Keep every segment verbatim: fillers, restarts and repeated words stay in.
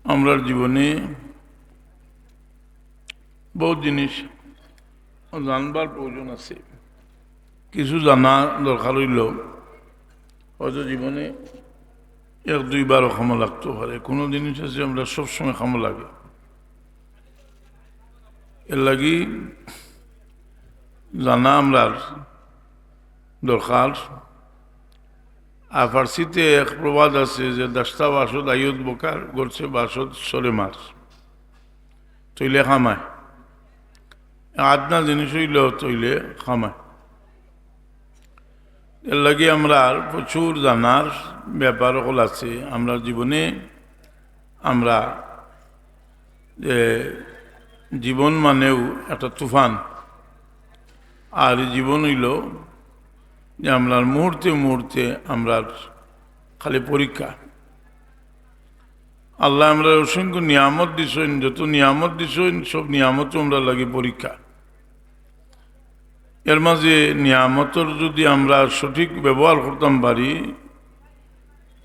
আমরার জীবনে বহুত জিনিস জানবার প্রয়োজন আছে। কিছু জানা দরকার অইলো, হয়তো জীবনে এক দুইবারও কামো লাগতো পারে। কুনু জিনিস আছে আমরার সবসময় কামো লাগে, এরলাগি জানা আমরার দরকার। আর ফার্সিতে এক প্রবাদ আছে যে, "দাস্তা বাসদ আয়ুদ বকার, গরছে বাসদ সরে মার।" তইলে কামায়। আদনা জিনিস অইলেও তইলে কামায়। এরলাগি আমরার প্রচুর জানার ব্যাপার অকল আছে। আমরার জীবনে আমরা যে জীবন মানেউ একটা তুফান, আর ই জীবন অইলো যে আমরার মুহূর্তে মুহূর্তে আমরার খালি পরীক্ষা। আল্লায় আমরারে অসংখ্য নিয়ামত দিছইন, যত নিয়ামত দিছইন সব নিয়ামতউ আমরার লাগি পরীক্ষা। এর মাঝে নিয়ামতর যুদি আমরা সঠিক ব্যবহার করতাম পারি,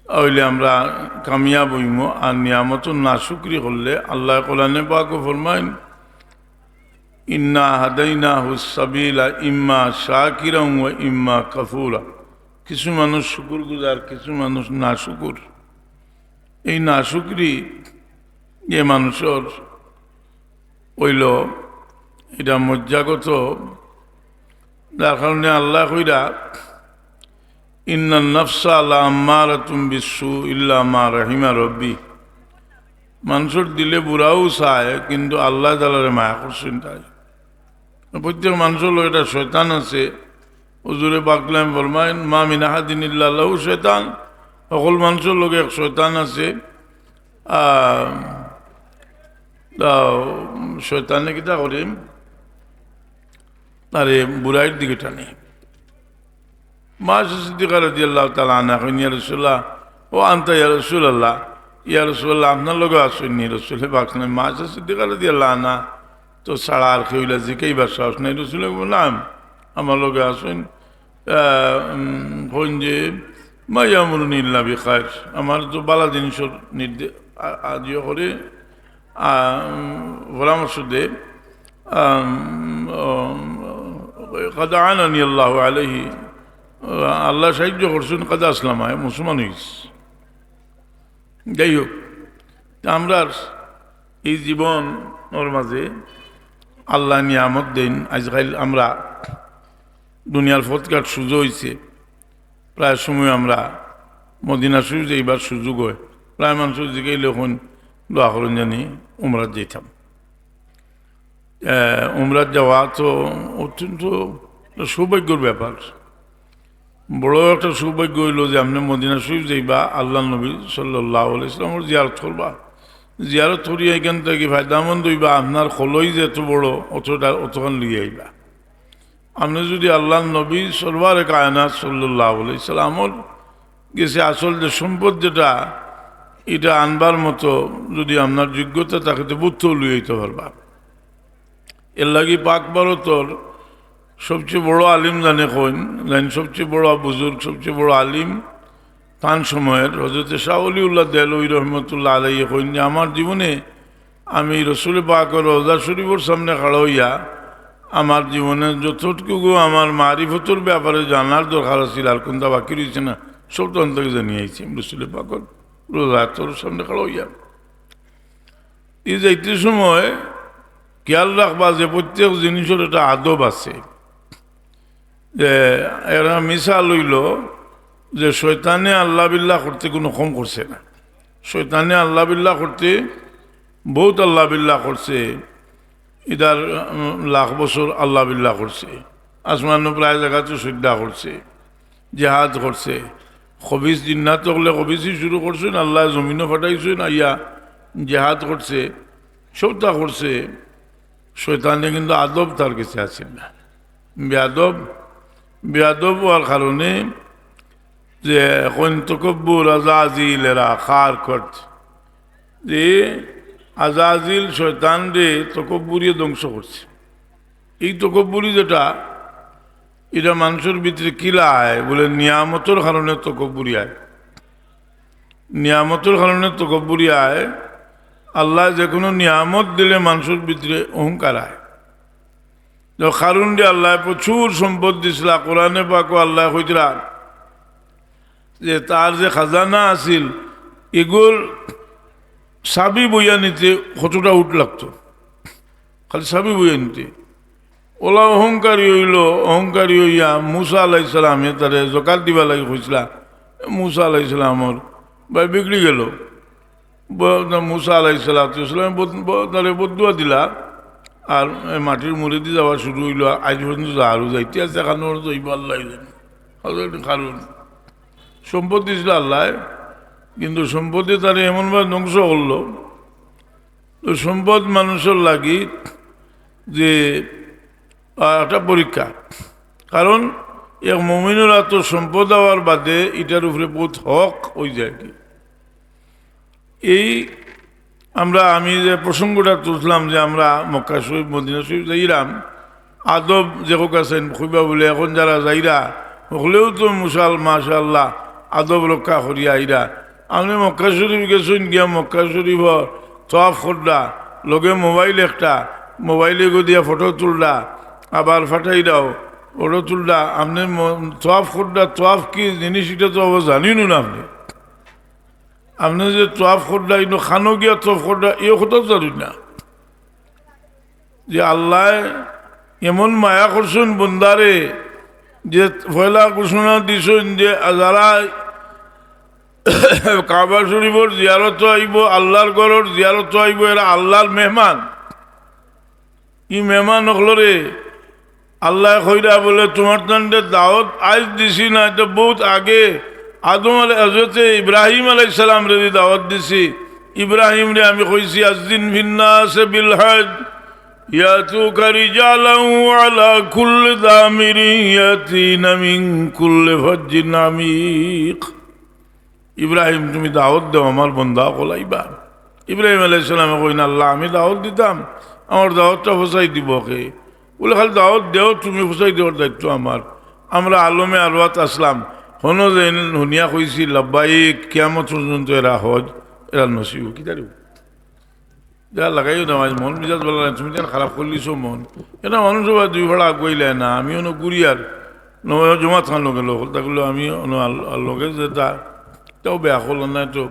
অইলে আমরা কামিয়াব অইমু। আর নিয়ামতর নাশুকরি করলে আল্লায় কোরআনে পাকো ফরমাইন, "ইন্না হাদাইনাহুস সাবিলা ইম্মা শাকিরান ওয়া ইম্মা কাফুরা।" কিছু মানুষ শুকুরগুজার, কিছু মানুষ নাশুকুর। এই নাশুকরি যে মানুষর অইলো, এটা মজ্জাগত, যার কারণে আল্লায় কইরা, "ইন্নান নাফসা লা আম্মারাতুম বিসসু ইল্লা মা রাহিমা রব্বি।" মানুষর দিলে বুরাউ চায়, কিন্তু আল্লায় তালারে মায়া করছইন তাই। প্রত্যেক মানুষর লগে একটা শয়তান আছে। হুজুরে পাক ফরমাইন, "মা মিন আহাদিন ইল্লা লাহু শয়তান।" সকল মানুষর লগে এক শয়তান আছে। আহ, তো শয়তানে কিতা করে? তারে বুরাইর দিকে টানে। মা আয়েশা সিদ্দিকা রাদিয়াল্লাহু তাআলা আনহা কইন, "ইয়া রাসূলুল্লাহ, ও আনতা ইয়া রাসূলুল্লাহ, ইয়া রাসূলুল্লাহ, আপনার লগে আছইন নি?" রাসূলে পাক সাল্লাল্লাহু আলাইহি ওয়াসাল্লাম, মা আয়েশা সিদ্দিকা রাদিয়াল্লাহু আনহা তো ছাড়া আর কেউ ইলা জিকাইবার সাহস নাই। রাসূলে কইন, "নাম, আমার লগে আছইন।" আহ, উম, কইন যে, "মা ইয়ামুরুনি ইল্লা বিখায়র।" আমার তো বালা জিনিসর নির্দে-, আ-, আদিও করে, আহ, উম, পরামর্শ দে। আম, ও, "কাদ আনানি আল্লাহু আলাইহি।" আল্লায় সাহায্য করছইন, "কাদ আসলামা", মুসলমান অইছে। যাই হোক, তে আমরার এই জীবনর মাঝে আল্লায় নিয়ামত দেইন। আইজকাইল আমরা দুনিয়ার পথঘাট সুজা অইছে, প্রায় সময় আমরা মদিনা শরীফ যাইবার সুযোগ অয়। প্রায় মানুষ জিকাইলে কইন, "দোয়া করইন জানি উমরাত যাইতাম।" আহ, উমরাত যাওয়া তো অত্যন্ত সৌভাগ্যর ব্যাপার। বড় একটা সৌভাগ্য অইলো যে আপনে মদিনা শরীফ যাইবা, আল্লাহর নবী সাল্লাল্লাহু আলাইহি ওয়াসাল্লামর জিয়ারত করবা। জিয়ারত করিয়া ইখান থাকি ফায়দামন্দ অইবা, আপনার কলই যে এত বড়, অতটা, অতখান লইয়া আইবা। আপনে যুদি আল্লাহর নবী সরওয়ারে কায়নাত সাল্লাল্লাহু আলাইহি ওয়াসাল্লামর গেছে আসল যে সম্পদ যেটা, ইটা আনবার মতো যুদি আপনার যোগ্যতা থাকে, তে বউততা লইয়া আইতা পারবা। এরলাগি পাক ভারতর সবচেয়ে বড় আলিম যানে কইন, যাইন সবচেয়ে বড় বুজুর্গ, সবচেয়ে বড় আলিম, তান সময়র হযরতে শাহ ওলিউল্লাহ দেহলভী রহমতুল্লাহ আলাইহি কইন যে, "আমার জীবনে আমি রসুলে পাকর রওজা শরীফর সামনে খাড়া অইয়া আমার জীবনে যতটুকু আমার মারিফতর ব্যাপারে জানার দরকার আছিল, আর কুনতা বাকি রইছে না, সব তো অন্তরে জানিয়া আইছি আমি রসুলে পাকর রওজার সামনে খাড়া অইয়া।" ই যাইতে সময় খেয়াল রাখবা যে প্রত্যেক জিনিসর একটা আদব আছে। যে এরা মিসাল অইলো যে শয়তানে আল্লাহ বিল্লাহ করতে কুনু কম করছে না। শয়তানে আল্লাহ বিল্লাহ করতে বউত আল্লাহ বিল্লাহ করছে। ইদার, উম, লাখ বছর আল্লাহ বিল্লাহ করছে। আসমানো প্রায় জাগাত সইজদা করছে, জেহাদ করছে। খবিস জিন্নাত অকলে খবিসি শুরু করছইন, আল্লায় জমিনো পাঠাইছইন, আইয়া জেহাদ করছে, সবতা করছে। শয়তানে কিন্তু আদব তার গেছে আছিল না। বেয়াদব, বেয়াদব অওয়ার কারণে যে কইন তকব্বুর আজাজিলেরা খার করছে, যে আজাজিল শয়তানরে তকব্বুরিয়ে ধ্বংস করছে। এই তকব্বুরি যেটা, ইটা মানষর ভিতরে কিলা আয়, বুলে নিয়ামতর কারণে তকব্বুরি আয়। নিয়ামতর কারণে তকব্বুরি আয়। আল্লায় যেকুনু নিয়ামত দিলে মানষর ভিতরে অহংকার আয়। তো কারুনরে আল্লায় প্রচুর সম্পদ দিছলা, কোরআনে পাকো আল্লায় কইতরা যে তার যে খাজানা আছিল, ইগুর চাবি বইয়া নিতে কতটা উট লাগতো, খালি চাবি বইয়া নিতে। অলা অহংকারী অইলো, অহংকারী অইয়া মুসা আলাইহিস সালামে তারে জকাত দিবার লাগি কইছলা। মুসা আলাইহিস সালামর বায় বিগড়ি গেলো। ব-, মুসা আলাইহিস সালাতু ওয়াস সালামে বদ-, ব-, তারে বদদুয়া দিলা। আর এই মাটির মুড়েদি যাওয়া শুরু অইলো, আইজ পর্যন্ত যারও যাইতে আছে, এখানো যাইবো আল্লায় জানে। হযরত কারুন সম্পদ দিছলা আল্লায়, কিন্তু সম্পদে তারে এমনভাবে ধ্বংস করলো। তো সম্পদ মানষর লাগি যে, আহ, একটা পরীক্ষা। কারণ এক মুমিনর আতো সম্পদ অওয়ার বাদে ইটার উপরে বউত হক অইযায় কি। এই আমরা, আমি যে প্রসঙ্গটা তুলছিলাম যে আমরা মক্কা শরীফ, মদিনা শরীফ যাইরাম, আদব যে হোক আছেন, কইবা বুলে এখন যারা যাইরা, হকলেউ তো মুসাল-, মাশাআল্লাহ, আদব রক্ষা করিয়া আইরা। আপনে মক্কা শরীফ গেছইন, গিয়া মক্কা শরীফ তওয়াফ কররা, লগে মোবাইল একটা, মোবাইলে গো দিয়া ফটো তুলরা, আবার ফাটাইরাও, ফটো তুলরা। আপনে ম-, তওয়াফ কররা, তওয়াফ কি জিনিস ইটা তো অবো জানইন না আপনে। আপনে যে তওয়াফ কররা, ইনো খানো গিয়া তওয়াফ কররা, ইও কথা জানইন না। যে আল্লায় এমন মায়া করছইন বন্দারে, যে পয়লা ঘোষণা দিছইন যে যারা কাবা শরীফর জিয়ারতো আইবো, আল্লার ঘরর জিয়ারতো আইবো, এরা আল্লার মেহমান। ই মেহমান অকলরে আল্লায় কইরা বুলে, তুমার তানরে দাওয়াত আইজ দিছি না, ইটা বউত আগে আদম আলাই-, হযরতে ইব্রাহিম আলাইহিস সালামরে দি দাওয়াত দিছি। ইব্রাহিমরে আমি কইছি, আযযিন ফিন নাসি বিল হজ ইয়াতুকা রিজালান ওয়া আলা কুল্লি দামিরিন ইয়াতিনা মিন কুল্লি ফাজ্জিন আমিক। ইব্রাহিম, তুমি দাওয়াত দেও, আমার বন্দা অকল আইবা। ইব্রাহিম আলাইহিস সালামে কইন, আল্লাহ, আমি দাওয়াত দিতাম, আমার দাওয়াতটা পৌঁছাই দিবো কে? বুলে, খালি দাওয়াত দেও, তুমি পৌঁছাই দেওয়ার দায়িত্ব আমার। আমরা আলমে আরওয়াত আছলাম, হনো যে হুনিয়া কইছি, লাব্বাইক, কিয়ামত পর্যন্ত এরা হজ, এরা নসিব, কিতা রে? যা লাগাইও না, আইজ মন মিজাজ ভালা নাই, তুমি যেন খারাপ করিলিছো মন। এরা মানুষ আবার দুই ফাড়া আগুয়াইলায় না, আমি অনো ঘুরিয়ার, নয় জমাত খান লগে লোক, তা কইলো আমি অনো আল-, আল লগে যেতা, তাও বেয়া করলো না তো।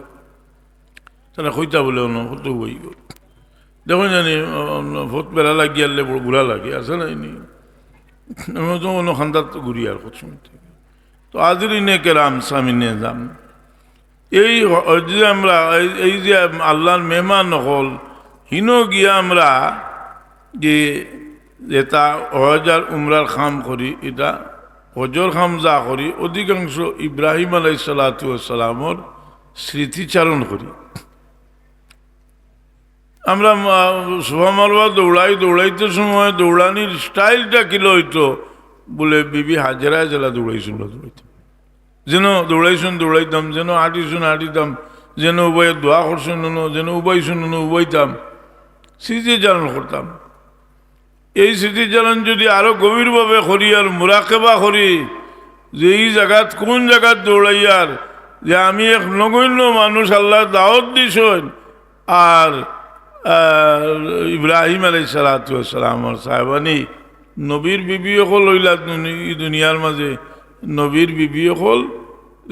তারা কইতা বুলে অনো কত বই গো। দেখো জানি, অ, অ, ফত বেলা লাগিয়ারলে বড় গুলা লাগে, আছে না ইনি? আমি তো অনো খান্দাত ঘুরিয়ার কত সময় থাকি। তো হাজিরিনে কেরাম, সামিনে জাম। এই হ-, এই যে আমরা, এই, এই যে আল্লার মেহমান অকল, হিনো গিয়া আমরা যে, যেতা হজ আর উমরার কাম করি, ইতা হজর কাম যা করি, অধিকাংশ ইব্রাহিম আলাইহিস সালাতু ওয়াস সালামর স্মৃতিচারণ করি। আমরা মা-, সাফা মারওয়া দৌড়াই, দৌড়াইতে সময় দৌড়ানির স্টাইলটা কিলা অইতো? বুলে, বিবি হাজেরায় যেলা দৌড়াইছইন, দৌড়াইতাম। যেন দৌড়াইছইন, দৌড়াইতাম, যেন আটিছইন, আটিতাম, যেন উবাইয়া দোয়া করছইন, অনো, যেন উবাইছইন, অনো উবাইতাম। স্মৃতিচারণ করতাম। এই স্মৃতিচারণ যদি আরো গভীরভাবে করি আর মুরাকাবা করি, যে ই জাগাত, কুন জাগাত দৌড়াইয়ার, যে আমি এক নগণ্য মানুষ, আল্লায় দাওয়াত দিছইন, আর, আহ, ইব্রাহিম আলাইহিস সালাতু ওয়াস সালামর সাহেবানি নবীর বিবি অকল অইলা দুনি-, ই দুনিয়ার মাঝে নবীর বিবি অকল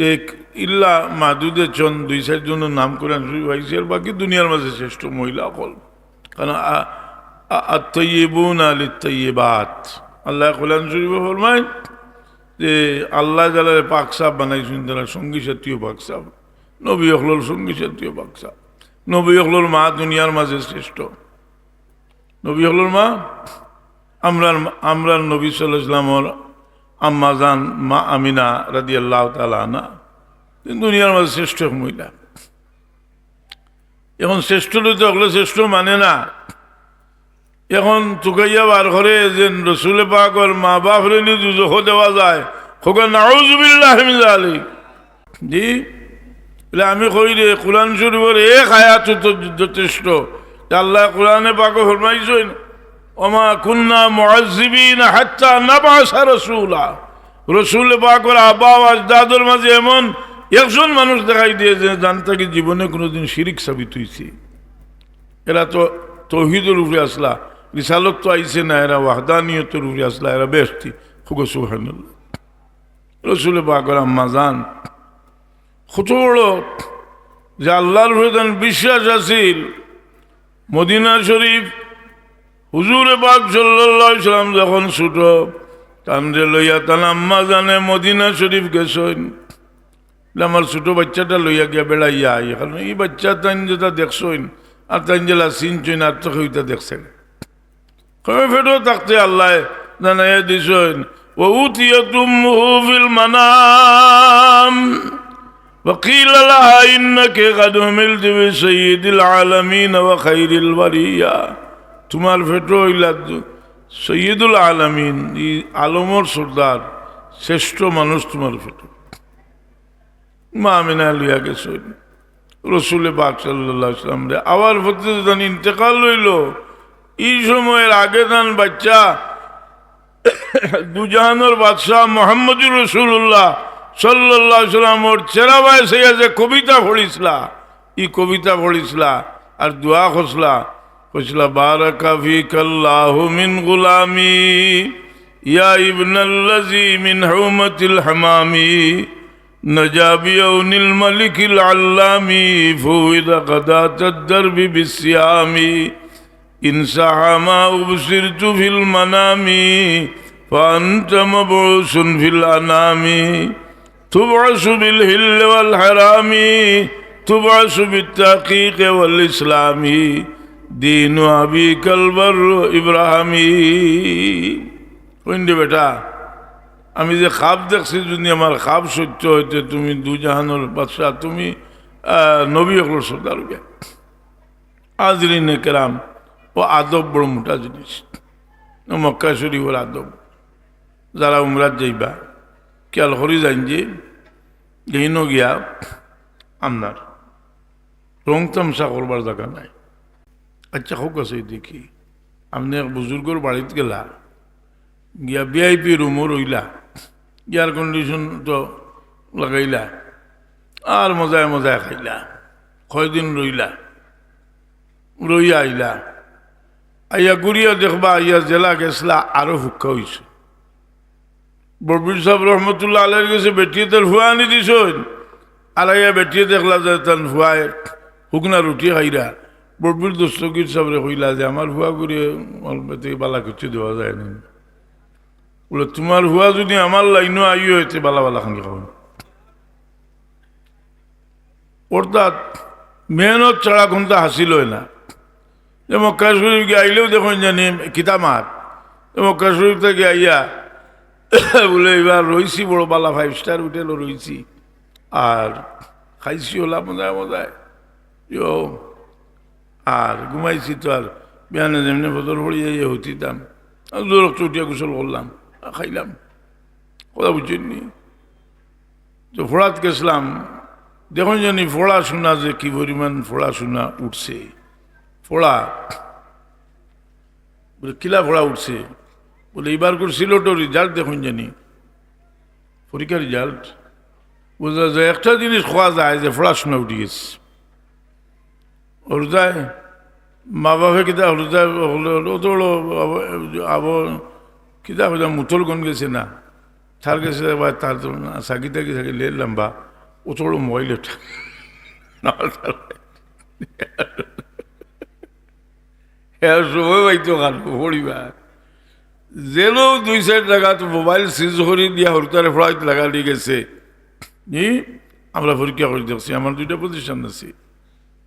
এক ইল্লা মাদুদে চন্দ দুই চাইরজনর নাম কোরআন শরীফ আইছে, আর বাকি দুনিয়ার মাঝে শ্রেষ্ঠ মহিলা অকল। কারণ আ-, আ-, আত-তাইয়িবুনা লিত-তাইয়িবাত। আল্লায় কোরআন শরীফো ফরমাইন যে আল্লায় যারারে পাক সাফ বানাইছইন, তারার সঙ্গী সাথীও পাক সাফ। নবী অকলর সঙ্গী সাথীও পাক সাফ। নবী অকলর মা দুনিয়ার মাঝে শ্রেষ্ঠ। নবী অকলর মা, আমরার, আমরার নবী সাল্লাল্লাহু আলাইহি ওয়াসাল্লামর আম্মা জান মা আমিনা রাদিয়াল্লাহু তাআলা আনহা, দুনিয়ার মাঝে শ্রেষ্ঠ এক মহিলা। এখন শ্রেষ্ঠ অইলে তো অকলে শ্রেষ্ঠ মানে না। এখন তুকাইয়া বার করে যে রসুলে পাকর মা বাপরে নি দুজখো দেওয়া যায়, কউক্কা নাউজুবিল্লাহি মিন যালিক। জি, বুলে আমি কই রে, কোরআন শরীফর এক আয়াত তো যথেষ্ট। যে আল্লায় কোরআনে পাকো ফরমাইছইন, "ওমা কুন্না মুআজ্জিবিনা হাত্তা নাবআসা রাসূলা।" রসুলে পাকর আবা ও আজদাদর মাঝে এমন একজন মানুষ দেখাই দিছে যে যান থাকি জীবনে কুনুদিন শিরিক সাবিত অইছে। এরা তো তৌহিদর উপরে আছলা, রিসালত তো আইছে না, এরা ওয়াহদানিয়তর উপরে আছলা, এরা বেহেশতি। খুব সুবহানাল্লাহ। রসুলে পাকর আম্মা জান কত বড় যে আল্লাহর উপরে তান বিশ্বাস আছিল। মদিনা শরীফ হুজুরে পাক সাল্লাল্লাহু আলাইহি সাল্লাম যখন ছোট, তানরে লইয়া তান আম্মা জানে মদিনা শরীফ গেছইন। বলে, "আমার ছোট বাচ্চাটা লইয়া গিয়া বেড়াইয়া আই।" কারণ ই বাচ্চা তাইন যেটা দেখছইন, আর তাইন যেলা চিনছইন, আর তো কেউ ইতা দেখছে না। কবে পেটো থাকতে আল্লায় জানাইয়া দিছইন, "ওয়া উতিয়াত উম্মুহু ফিল মানাম, ওয়া কিলা লাহা ইন্নাকি কাদ হুমিলতি বিসাইয়্যিদিল আলামিন ওয়া খাইরিল বারিয়া।" তোমার পেটো অইলা দু-, সাইয়্যিদুল আলামিন, ই আলমর সর্দার, শ্রেষ্ঠ মানুষ তোমার পেটো। মা আমিনায় লইয়া গেছইন রসুলে পাক সাল্লাল্লাহু আলাইহি ওয়াসাল্লামরে। আবার পথে যখন ইন্তেকাল অইলো, ই সময়র আগে তান বাচ্চা দুজাহানর বাদশাহ মুহাম্মদুর রাসূলুল্লাহ সাল্লাল্লাহু আলাইহি ওয়াসাল্লামর চেহারাবায় চাইয়া যে কবিতা পড়ছিলা, ই কবিতা পড়ছিলা আর দোয়া করছিলা, কইছিলা, "বারাকা ফিকাল্লাহু মিন গুলামি, ইয়া ইবনাল্লাযী মিন হাউমাতিল হামামি, নাজা বিআউনিল মালিকিল আল্লামি, ফুইদা কাদাতাদ দারবি বিসিয়ামি, ইনসাহা মা উবসিরতু ফিল মানামি, ফাআনতা মাবউসুন ফিল আনামি।" তুবআসু বিল হিল্লি ওয়াল হারামি, তুবআসু বিত তাহকিকি ওয়াল ইসলামি, দীনু আবিকাল বাররু ইব্রাহিমি। কইন রে বেটা, আমি যে খাব দেখছি, যদি আমার খাব সত্য অইতে, তুমি দুজাহানর বাদশাহ, তুমি, আহ, নবী অকলর সর্দার অইবে। হাজিরিনে কেরাম, ও আদব বড় মোটা জিনিস। ও মক্কা শরীফর আদব। যারা উমরাত যাইবা, খেয়াল করি যাইন যে, যেইন গিয়া আপনার রং তামশা করবার জাগা নাই। আচ্ছা, হোক আছে দেখি, আপনে এক বুজুর্গর বাড়িত গেলা, গিয়া ভিআইপি রুমো রইলা, এয়ার কন্ডিশন তো লাগাইলা, আর মজায় মজায় খাইলা, কয়দিন রইলা, রইয়া আইলা, আইয়া ঘুরিয়া দেখবা, আইয়া যেলা গেছলা আরো ফুক্কা অইছে। বড়পীর সাব রহমতুল্লাহ আলাইহির গেছে বেটিয়ে তার ফুয়া আনি দিছইন, আর আইয়া বেটিয়ে দেখলা যে তান ফুয়ায় হুকনা রুটি খাইরা। বড়পীর দস্তগীর সাবরে কইলা যে, "আমার ফুয়া ঘুরিয়ে বালা কিছু দেওয়া যায় না।" বলে, "তোমার ফুয়া যদি আমার লাইনো আইও, এতে বালা বালা খানি খাওয়ান।" অর্থাৎ মেহনত ছাড়া কুন্তা হাসিল অয় না। যে মক্কা শরীফ গিয়া আইলেও দেখইন জানি কিতা মাত। যে মক্কা শরীফ থাকি আইয়া বলে, "এবার রইছি বড় বালা ফাইভ স্টার হোটেলো রইছি, আর খাইছি ওলা মজায় মজায়, ইয়ো, আর ঘুমাইছি তো, আর বিয়ানে যেমনে ফজর পড়ি যাইয়া হুতিতাম, আর দুই রক্ত উঠিয়া গোসল করলাম, আর খাইলাম।" কথা বুঝছইন নি? তো ফড়াত গেছলাম, দেখইন জানি ফড়া সোনা যে কি পরিমাণ ফড়া সোনা উঠছে। ফড়া, বলে, "কিলা ফড়া উঠছে?" বলে, "এবারকুর সিলেটর রেজাল্ট দেখইন জানি, পরীক্ষার রেজাল্ট।" বুঝা যায়, একটা জিনিস কওয়া যায় যে ফড়া সোনা উঠি গেছে। হুরুতায়, মা বাপে কিতা হুরুতায়, অত বড় আবো, আবো, কিতা কইতা মুতলগঞ্জ গেছে না, তার গেছে বা তার তো না, সাকি তাকি সাকি লে লম্বা, অত বড় মোবাইল একটা। হ্যাঁ, সময় পাইতো খান পড়িবা। জেলও দুই চাইর জাগাত মোবাইল সিজ করি দিয়া হুরুতারে ফড়াইত লাগালি গেছে। জি, আমরা পরীক্ষা করি দেখছি, আমার দুইটা প্রতিষ্ঠান আছে।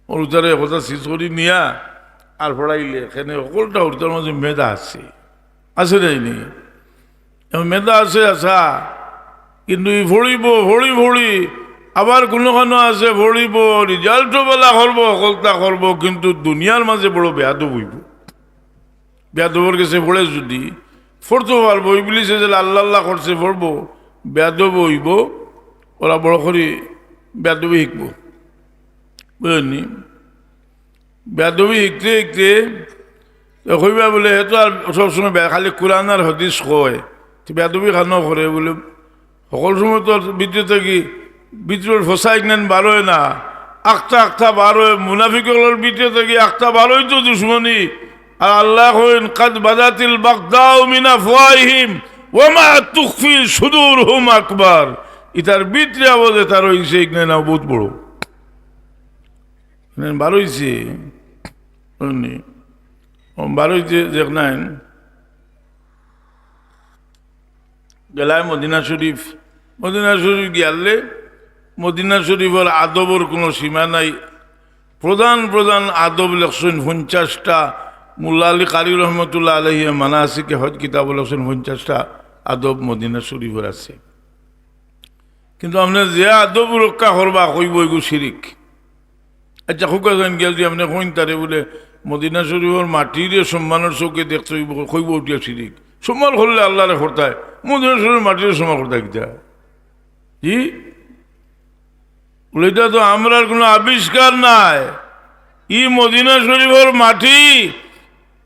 হুরুতারে কথা সিজ করি নিয়া আর ফড়াইলে, এখানে হকলটা হুরুতার মাঝে মেধা আছে, আছে নাই নি? এবং মেধা আছে, আচ্ছা, কিন্তু ই ফড়িবো, ফড়ি ফড়ি, আবার কুনুখানো আছে ফড়িবো, রেজাল্টও বালা করবো, হকলতা করবো, কিন্তু দুনিয়ার মাঝে বড় বেয়াদব অইবো। বেয়াদবর গেছে ফড়ে যদি ফড়তো পারবো, ইবলিসে যে আল্লাহ আল্লাহ করছে ফড়বো, বেয়াদব অইবো, ওরা বড় করি বেয়াদবি হিকবো, বুঝছইন নি? বেয়াদবি হিকতে হিকতে তো কইবা বলে, "হে তো আর সবসময় বে-, খালি কোরআন আর হাদিস কয়, তো বেয়াদবি খানো করে?" বলে, "হকল সময় তো ভিতরে থাকি, ভিতরের ফসা ইগনান বারোয় না, আখতা আখতা বার অয়, মুনাফিক অকলর ভিতরে থাকি আখতা বার অইতো দুশমনি। আর আল্লায় কইন, "কাদ বাদাতিল বাগদাউ মিন আফওয়াহিহিম ওয়া মা তুখফি সুদুরুহুম আকবার।" ইতার ভিতরে আবার যেতা রইছে, ইখান নাও বউত বড়। ইখান বার অইছে, বুঝছইন নি? ও বার অইতে দেখইন, গেলায় মদিনা শরীফ, মদিনা শরীফ গিয়ালে মদিনা শরীফর আদবর কুনু সীমা নাই। প্রধান প্রধান আদব লেখছইন পঞ্চাশটা। মোল্লা আলী কারি রহমতুল্লাহ আলাইহি মানাসিকে হজ কিতাবো লেখছইন পঞ্চাশটা আদব মদিনা শরীফর আছে। কিন্তু আপনে যে আদব রক্ষা করবা, কইবো ইগু শিরিক। আচ্ছা, খুকা যাইন গিয়া যদি আপনে কইন তারে বুলে, "মদিনা শরীফর মাটিরে সম্মানর চউখে দেখতে অইবো", কইবো উঠিয়া শিরিক। সম্মান করলে আল্লারে করতায়, মদিনা শরীফর মাটিরে সম্মান করতায় কিতা? জি? বুলে, "ইটা তো আমরার কুনু আবিষ্কার নায়, ই মদিনা শরীফর মাটি।"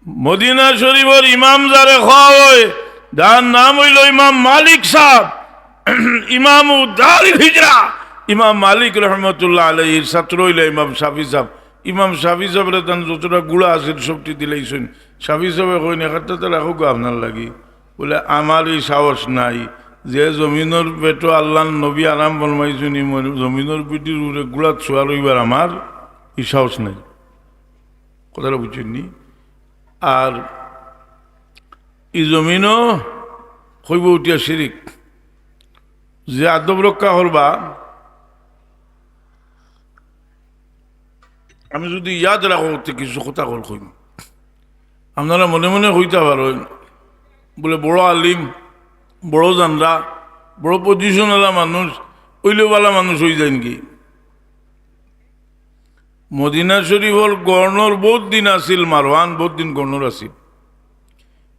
মদিনা শরীফর ইমাম যারে কওয়া অয়, যার নাম অইলো ইমাম মালিক সাব, ইমামু দারিল হিজরা, ইমাম মালিক রহমতুল্লাহ আলাইহির ছাত্র অইলা ইমাম শাফি সাব। ইমাম শাফি সাবরে তান যতটা গুলা আছিল সবটি দিলাইছইন। শাফি সাবে কইন, "একটা তো রাখো গো আপনার লাগি।" বুলে, "আমার ই সাহস নাই, যে জমিনর পেটো আল্লার নবী আরাম ফরমাইছইন, ই মন-, জমিনর পিঠির উপরে গুলাত শুয়া রইবার আমার ই সাহস নাই।" কথাটা বুঝছইন নি? আর ই জমিনও কইবো উঠিয়া শিরিক। যে আদব রক্ষা করবা, আমি যদি ইয়াদ রাখো, তে কিছু কথা কল কইমু। আপনারা মনে মনে কইতা পারইন, বুলে, "বড় আলিম, বড় জানরা, বড় পজিশনআলা মানুষ, অইলেও ভালা মানুষ অই যাইন কি?" মদিনা শরীফর গভর্নর বউত দিন আছিল, মারওয়ান বউত দিন গভর্নর আছিল।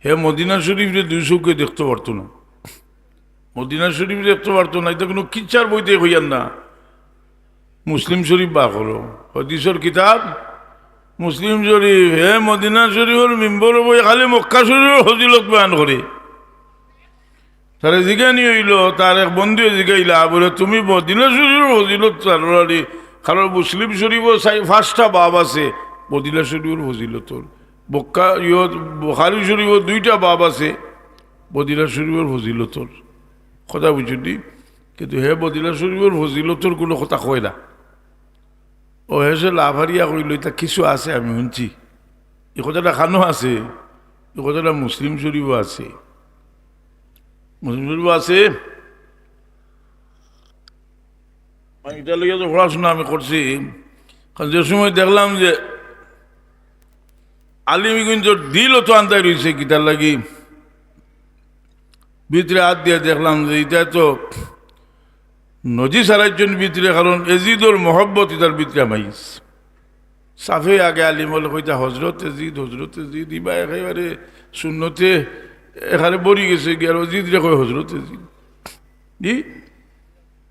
হে মদিনা শরীফরে দুই চউখে দেখতো পারতো না। মদিনা শরীফরে দেখতো পারতো না, ইটা কুনু কিচ্ছার বইতে কইয়ার না। মুসলিম শরীফ বার করো, হাদিসর কিতাব মুসলিম শরীফ। হে মদিনা শরীফর মিম্বরো বই খালি মক্কা শরীফর ফজিলত বয়ান করে। তারে জিগানি অইলো, তার এক বন্ধুয়ে জিগাইলা, বুলে, "তুমি মদিনা শরীফর ফজিলত জানো নি?" কারণ মুসলিম শরীফো চাই-, পাঁচটা বাব আছে মদিনা শরীফর ফজিলতর। বক্কা-, ইয়ো, বুখারী শরীফো দুইটা বাব আছে মদিনা শরীফর ফজিলতর। কথা বুঝছইন নি? কিন্তু হে মদিনা শরীফর ফজিলতর কুনু কথা কয় না। ও হেষে লাফারিয়া কইলো, "ইটা কিছু আছে, আমি হুনছি।" ই কথাটা কানো আছে? ই কথাটা মুসলিম শরীফো আছে। মুসলিম শরীফো আছে। ইটা লইয়া তো পড়াশোনা আমি করছি। কারণ যে সময় দেখলাম যে আলিমগঞ্জর দিল তো আন্দাই রইছে, কিতার লাগি ভিতরে হাত দিয়া দেখলাম যে ইটা তো নজিস আরাইছইন ভিতরে, কারণ এজিদর মহব্বত ইতার ভিতরে হামাইছে। সাফে আগে আলিম অকলে কইতা, "হজরত এজিদ, হজরত এজিদ", ইবা একেবারে সুন্নতে এখানে বড়ি গেছে গিয়া, আর এজিদরে কয় হজরত এজিদ। জি?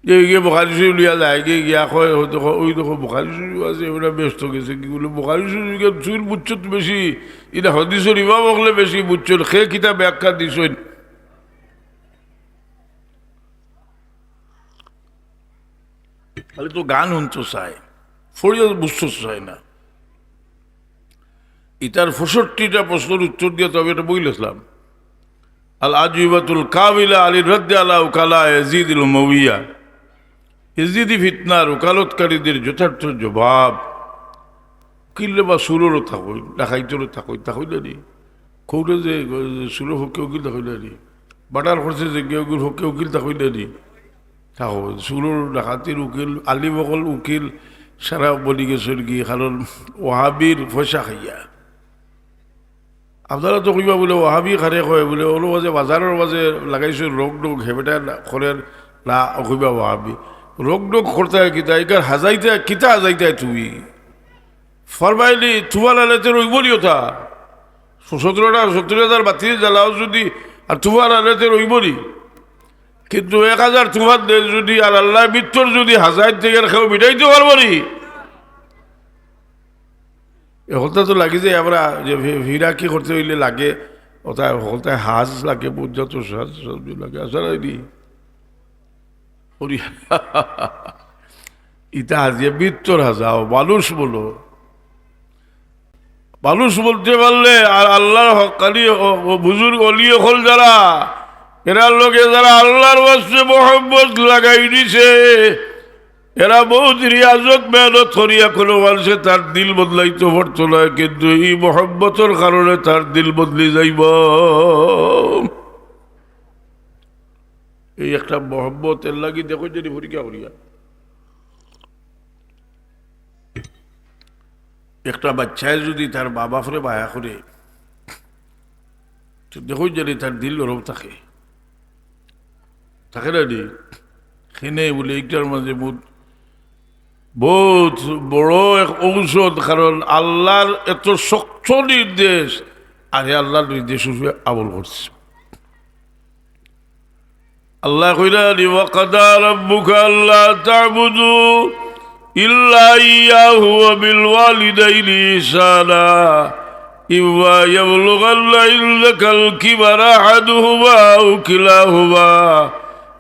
যে গিয়ে বুখারী শরীফ লইয়া যায়, গিয়ে গিয়া কয়, "ও দেখো, ওই দেখো বুখারী শরীফ আছে, ওটা বেহেস্তো গেছে।" কি বলে, "বুখারী শরীফ গিয়ে চুল বুঝছো তো বেশি, ইটা হাদিসর ইমাম অকলে বেশি বুঝছইন, হে কিতা ব্যাখ্যা দিছইন।" খালি তো গান হুনতো চায়, ফড়িয়া বুঝতো চায় না। ইতার পঁয়ষট্টিটা প্রশ্নর উত্তর দিয়া তো আমি একটা বই লেখলাম, আল আজওয়াবাতুল কামিলা আলির রদ্দে আলা উকালা ইয়াজিদিল উমাউইয়া, ইয়াজিদি ফিতনার উকালতকারীদের যথার্থ জবাব। উকিলরে বা চুররও থাকইন, ডাকাইতরও থাকইন, থাকইন না নি? কওরে যে চুরর পক্ষে উকিল থাকইন না নি? বাটার করছে যে গিয়া ওগুর পক্ষে উকিল থাকইন না নি? থাকইন। চুরর ডাকাতির উকিল, আলিম অকল উকিল সারা বনি গেছইন কি, কারণ ওয়াহাবির পয়সা খাইয়া। আপনারা তো কইবা বুলে ওয়াহাবি কারে কয় বুলে, ওর মাঝে বাজারর মাঝে লাগাইছে রোগ ডোগ, হেবেটা করের না, কইবা ওয়াহাবি। রোগ ডোগ করতে হয় কিতা, ইকার হাজাইতে কিতা হাজাইতে তুমি? ফরমাইলি তুফান আইলে তে রইবো নি ওটা। সতেরোটা, সত্তর হাজার বাতি জ্বালাও যদি, আর তুফান আইলে তে রইবো নি। কিন্তু এক হাজার তুফান দেয় যদি, আর আল্লায় মৃত্যুর যদি হাজার থেকে কেউ মিটাইতে পারবো নি? এ হকলতা তো লাগি যায়, আমরা যে ফি-, ফিরাকি করতে অইলে লাগে, ওটা হকলতায় হাজ লাগে, বুঝা তো সাজ, সবজি লাগে, আসলে নি। ওরি, ইতা হাজিয়া ভিতর হাজাও, মানুষ বলো। মানুষ বলতে পারলে, আর আল্লাহর হক্কানি ও, ও বুজুর্গ অলি অকল যারা, এরার লগে যারা আল্লাহর ওয়াস্তে মোহাব্বত লাগাই দিছে, এরা বহুত রিয়াজত মেহনত করিয়া কোনো মানুষে তার দিল বদলাইতে পারতো না, কিন্তু এই মোহাব্বতর কারণে তার দিল বদলি যাইব। এই একটা মোহাব্বত, এর লাগি দেখো যদি পরীক্ষা করিয়া। একটা বাচ্চায় যদি তার মা বাপরে মায়া করে, তো দেখো যদি তার দিল নরম থাকে, থাকে না নি? হেনে বলে এইটার মাঝে বহুত, বহুত বড় এক ঔষধ, কারণ আল্লাহর এত শক্ত নির্দেশ, আর হে আল্লাহর নির্দেশ উপরে আমল করছে। আল্লাহ কইরা নি, "ওয়া কাদা রাব্বুকা আল্লা তা'বুদু ইল্লা ইয়্যাহু ওয়া বিল ওয়ালিদাইনি ইহসানা। ইম্মা ইয়াবলুগান্না ইনদাকাল কিবারা আহাদুহুমা আও কিলাহুমা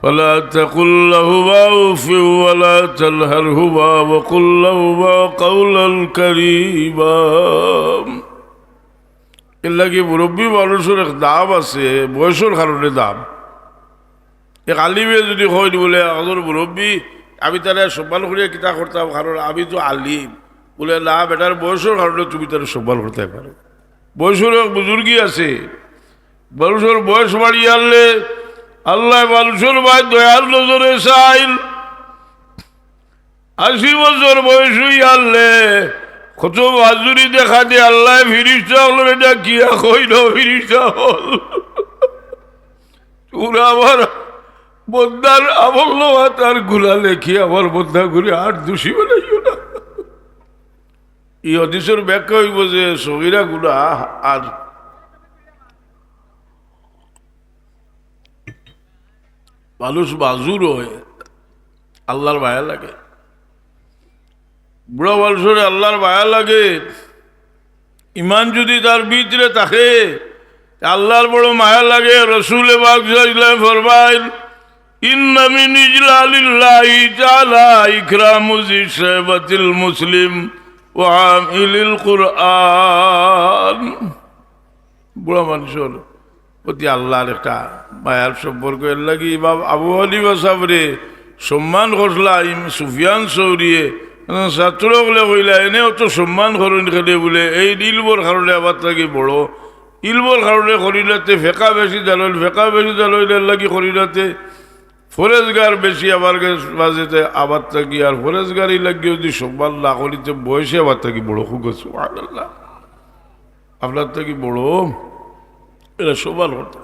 ফালা তাকুল লাহুমা উফিন ওয়া লা তানহারহুমা ওয়া কুল লাহুমা কাওলান কারীমা।" এর লাগি মুরব্বী মানুষর এক দাম আছে, বয়সর কারণে দাম। এক আলিমে যদি কইন বলে, "একজন মুরব্বী, আমি তারে সম্মান করিয়া কিতা করতাম, কারণ আমি তো আলিম।" বলে, "না, বেটার বয়সর কারণে তুমি তারে সম্মান করতে পারো।" বয়সর এক বুজুর্গি আছে, মানুষর বয়স বাড়িয়া আনলে আল্লাহ মানুষর মাঝে দয়ার নজরে চাইন। আশি বছর বয়স অইয়া আনলে কত বাজুরি দেখা দে, আল্লাহ ফিরিস্তা অকলরে ডাকিয়া কইন, "ফিরিস্তা অকল, তোমরা আমার বন্দার আমল নামা তার গুনা লেখি আমার বন্দা করে আর দোষী বানাইও না।" এই হাদিসর ব্যাখ্যা অইব যে সগীরা গুনা আর মানুষ মাজুর অয়, আল্লাহর মায়া লাগে। বুড়া মানুষরে আল্লাহর মায়া লাগে। ইমান যদি তার ভিতরে থাকে, তে আল্লাহর বড় মায়া লাগে। রসুলে পাক সাল্লাল্লাহু আলাইহি ওয়াসাল্লাম ফরমাইন, "ইন্না মিন ইজলালিল্লাহি তাআলা ইকরামু জি শাইবাতিল মুসলিম ওয়া হামিলিল কুরআন।" বুড়া মানুষর প্রতি আল্লাহর একটা মায়ার সম্পর্ক। এর লাগি ইমাম আবু হানিফা সাহেবরে সম্মান করলা ইম-, সুফিয়ান সৌরিয়ে, ছাত্র অকলে কইলা, "এনে অত সম্মান করইন কেনে?" বলে, "এইন ইলমর কারণে আমার থাকি বড়, ইলমর কারণে করি না তে, ফেকা বেশি জানইন, ফেকা বেশি জানইন, এর লাগি করি না তে, ফরেজগার বেশি আমার কাছে মাঝে তে আমার থাকি, আর ফরেজগারি লাগিও যদি সম্মান না করি তে বয়সে আমার থাকি বড়।" খুব সুবহানাল্লাহ। আপনার থাকি বড়, এরা সবার কথা।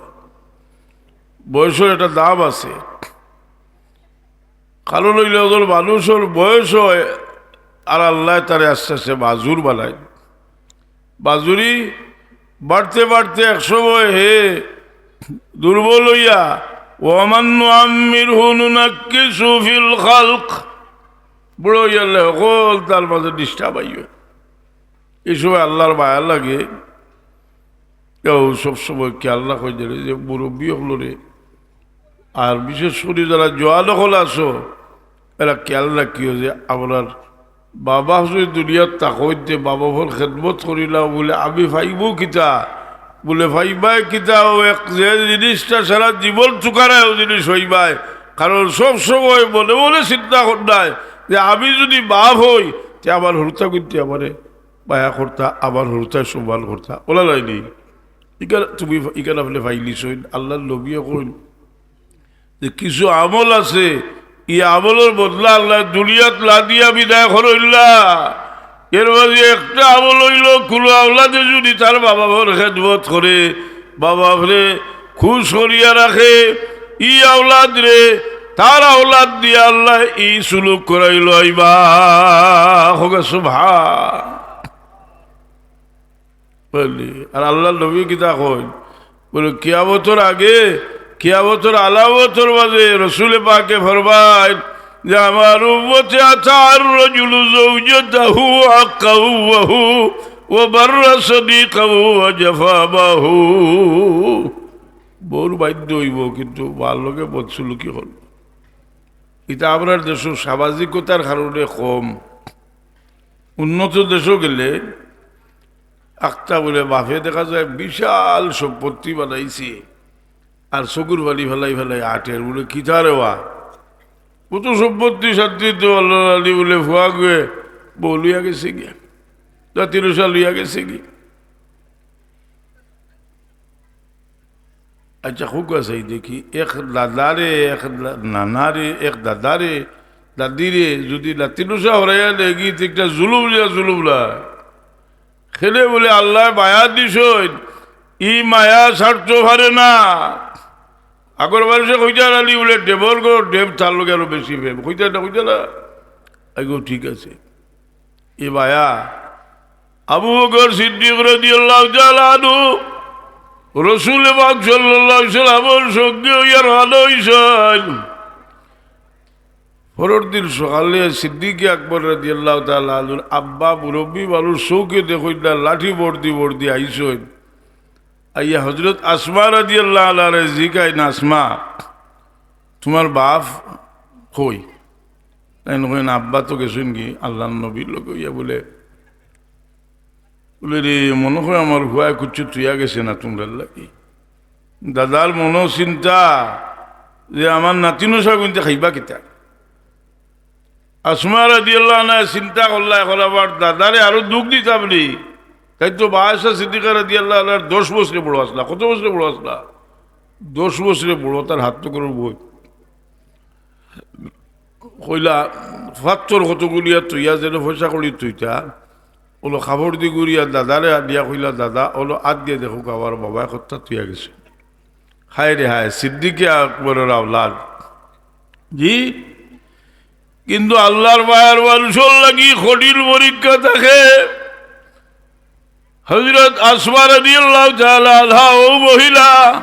বয়সর একটা দাম আছে। কারণ অইল, একজন মানুষর বয়স অয়, আর আল্লাহ তারে আস্তে আস্তে মাজুর বানায়। মাজুরি বাড়তে বাড়তে এক সময় হে দুর্বল অইয়া, "ওয়া মান নুআম্মিরহু নুনাক্কিসহু ফিল খালক", বুড়া অইয়া আনলে হকল তার মাঝে disturb আইও। এই সময় আল্লাহর মায়া লাগে। কেউ সবসময় খেয়াল রাখো যে, যে মুরব্বী অকলরে, আর বিশেষ করি যারা জোয়ান অকল আছো, এরা খেয়াল রাখিও যে আপনার বাবা যদি দুনিয়াত থাকইন তে বাবা অকলর খেদমত করিলাও বলে, "আমি পাইবো কিতা?" বলে, "পাইবায় কিতা? ও এক যে জিনিসটা সারা জীবন তুকারায় ও জিনিস পাইবায়।" কারণ সব সময় মনে মনে চিন্তা করতায় যে আমি যদি বাপ অই, তে আমার হুরুতা কিন্তু আমারে মায়া করতা, আমার হুরুতায় সম্মান করতা। ওলা নায়নি? ইখান তুমি, ইখান আপনে পাইলিছইন, আল্লাহর নবীয়ে কইন যে কিছু আমল আছে, ই আমলর বদলা আল্লাহ দুনিয়াত না দিয়া বিদায় করইন না। এর মাঝে একটা আমল অইল, কুনু আওলাদে যদি তার বাবা মার খেদমত করে, বাবা মারে খুশ করিয়া রাখে, ই আওলাদরে তার আওলাদ দিয়া আল্লাহ ই সুলুক করাইল আইবা। হোক সুবহান। বুঝলি? আর আল্লাহর নবী কিতা কইন? বলে, কিয়ামতর আগে, কিয়ামতর আলামতর মাঝে রসুলে পাকে ফরমাইন যে, "আমার উম্মতে আতার রাজুলু যাওজাতাহু আক্কাহু ওয়া বাররা সাদিকাহু ওয়া জাফা আবাহু।" বউর বাধ্য অইব, কিন্তু মার লগে বদসুলুকি করব। ইতা আমরার দেশো সামাজিকতার কারণে কম। উন্নত দেশো গেলে একটা বুলে বাপে দেখা যায় বিশাল সম্পত্তি বানাইছে, আর চকুর পানি ফালাই ফালাই আটের, বুলে, "কিতা রে বা? কত সম্পত্তি শান্তিত আল্লাহর আলী বুলে ফুয়া গুয়ে বউ লইয়া গেছে গিয়া, জাতির উষা লইয়া গেছে গিয়া।" আচ্ছা, খুব আছে, এই দেখি, এক দাদারে, এক দা-, নানারে, এক দাদারে, দাদিরে, যদি লাতিনুসা হরাইয়া লেগি, তে একটা জুলুম দিয়া জুলুম না। খেলে বুলে আল্লাহ মায়া দিছইন, ই মায়া ছাড়তো পারে না। আগর মানুষে কইতা আলী বুলে, "ডেবর গো, ডেব তার লগে আরো বেশি প্রেম।" কইতা না, কইতা না? আইগো, ঠিক আছে। এ বায়া, আবু বকর সিদ্দিক রাদিয়াল্লাহু তাআলা আনহু রসুল পাক সাল্লাল্লাহু আলাইহি ওয়াসাল্লামর সঙ্গে অইয়া রওয়ানা অইছইন। পরের দিন সকালে সিদ্দিকে আকবর রাদিয়াল্লাহু তাআলা আনহুর আব্বা মুরব্বি মানুষ চউখে দেখইন না, লাঠি বর্দি বর্দি আইছইন। আইয়া হযরত আসমা রাদিয়াল্লাহু আনহারে জিকাইন, "আসমা, তুমার বাপ কই?" তাইন কইন, "আব্বা তো গেছইন গি আল্লাহর নবীর লগে অইয়া বুলে।" বুলে, "রে, মনো অয় আমার ফুয়ায় কুচ্ছু থুইয়া গেছে না তুমরার লাগি।" দাদার মনো চিন্তা যে আমার নাতিনু সাব ইনতে খাইবা কিতা? আসমা রাদিয়াল্লাহু আনহা চিন্তা করলা, এখন আবার দাদারে আরো দুখ দিতাম নি। তাইন তো আয়েশা সিদ্দিকা রাদিয়াল্লাহু আনহার দশ বছরে বড় আছলা। কত বছরে বড় আছলা? দশ বছরে বড়, তার হাত তো করে বই। কইলা, "ফাত্তর কতগুলিয়া থইয়া যেন পয়সা করি থইতা।" অলো কাপড় দি গুরিয়া দাদারে আনিয়া কইলা, "দাদা, অলো আত দিয়া দেখো, আমার বাবায় কত্তা থইয়া গেছে।" হায় রে হায়, সিদ্দিকে আকবরর আওলাদ। জি, কিন্তু আল্লাহর মায়ার মানুষর লাগি কঠিন পরীক্ষা থাকে। হযরত আসমা রাদিয়াল্লাহু তাআলা আনহা, অউ মহিলা,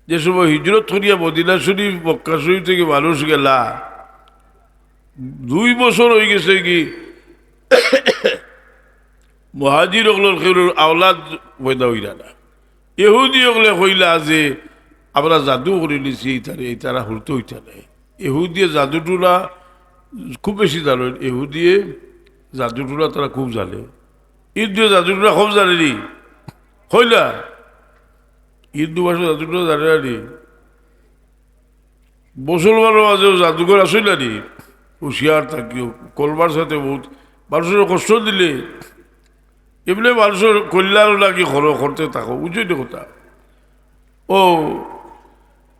যে সময় হিজরত করিয়া মদিনা শরীফ, মক্কা শরীফ থাকি মানুষ গেলা, দুই বছর অইগেছে গি, মুহাজির অকলর কেউর আওলাদ পয়দা অইরা না। ইহুদি অকলে কইলা যে, "আমরা জাদু করিলিছি, ইতারে, ইতারা হুরতে অইতা নায়।" ইহুদিয়ে জাদু টুনা খুব বেশি জানইন, ইহুদিয়ে জাদু টুনা তারা খুব জানে। ইহুদিয়ে জাদু টুনা খুব জানে নি, কইলা, হিন্দু ভাষা জাদু টুনা জানে না নি। মুসলমানর মাঝেও জাদুঘর আছে না নি? হুঁশিয়ার থাকিও, কলমার সাথে বহুত মানুষরে কষ্ট দিলে, এমনে মানুষর কল্যাণ লাগি খরচ করতে থাকো, বুঝছো নি কথা? ও,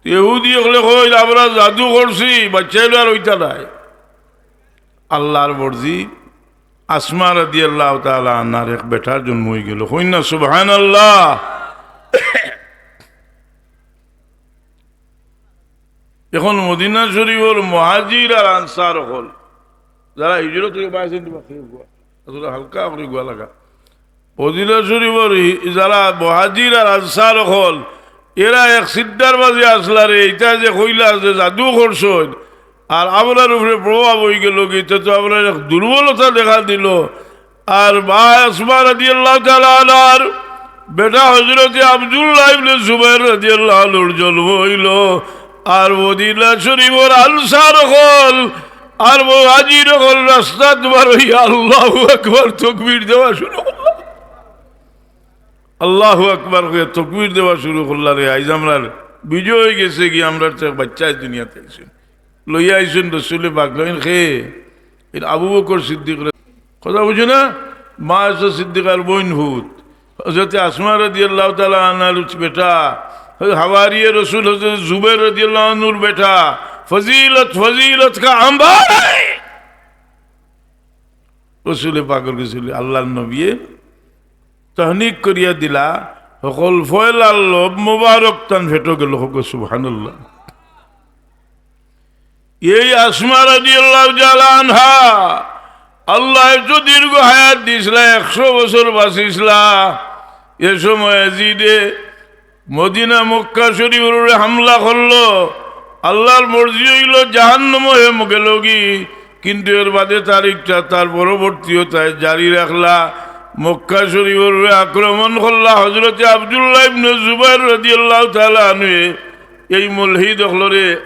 ইহুদি অকলে কইন, "আমরা জাদু করছি, বাচ্চা অইলো আর অইতা নায়।" আল্লাহর মর্জি, আসমা রাদিয়াল্লাহু তাআলা আনহার এক বেটার জন্ম অইগেলো। কইন না, সুবহানাল্লাহ। এখন মদিনা শরীফর মুহাজির আর আনসার অকল, যারা হিজরত করি বাইসেন, আসলে হালকা করি গুয়া লাগা। মদিনা শরীফর হি-, যারা মুহাজির আর আনসার অকল, এরা এক চিন্তার মাঝে আছলা রে, ইতা যে কইলা যে জাদু করছইন, আর আমরার উপরে প্রভাব অইগেলো গি, ইতা তো আমরার এক দুর্বলতা দেখা দিলো। আর মা আসমা রাদিয়াল্লাহু তাআলা আনহার বেটা হযরতে আব্দুল্লাহ ইবনে জুবাইর রাদিয়াল্লাহু আনহুর জন্ম অইলো। আর মদিনা শরীফর আনসার অকল আর মুহাজির অকল রাস্তাত বার অইয়া আল্লাহু আকবার তকবীর দেওয়া শুরু করলা। আল্লাহু আকবার কইয়া তকবীর দেওয়া শুরু করলা রে, আইজ আমরার বিজয় অইগেছে গি, আমরার তো এক বাচ্চায় দুনিয়াত আইছইন। লইয়া আইছইন রসুলে পাক, লইন খে, এর আবু বকর সিদ্দিক রে-, কথা বুঝো না? মা আয়েশা সিদ্দিকার বইন হুত, হযরতে আসমা রাদিয়াল্লাহু তাআলা আনহার বেটা, হাওয়ারিয়ে রসুল হযরত জুবাইর রাদিয়াল্লাহু আনহুর বেটা, ফজিলত, ফজিলত কা আম্বার। রসুলে পাকর গেছিল আল্লাহর নবীয়ে তহনিক করিয়া দিলা, হকল ফয়লার লব মোবারক তান ফেটো গেলো, হকল সুবহানাল্লাহ। এই আসমা রাদিয়াল্লাহু তাআলা আনহা, আল্লাহ এত দীর্ঘ হায়াত দিছলা, একশো বছর বাঁচিছলা। এ সময় এজিদে মদিনা মক্কা শরীফর উপরে হামলা করলো। আল্লাহর মর্জি অইলো জাহান্নামো হে গেলোগি, কিন্তু এর বাদে তার ইচ্ছা, তার পরবর্তীও তাই জারি রাখলা। মক্কা শরীফর উপরে আক্রমণ করলা হযরতে আব্দুল্লাহ ইবনে জুবাইর রাদিয়াল্লাহু তাআলা আনহু। এই মুলহিদ অকলরে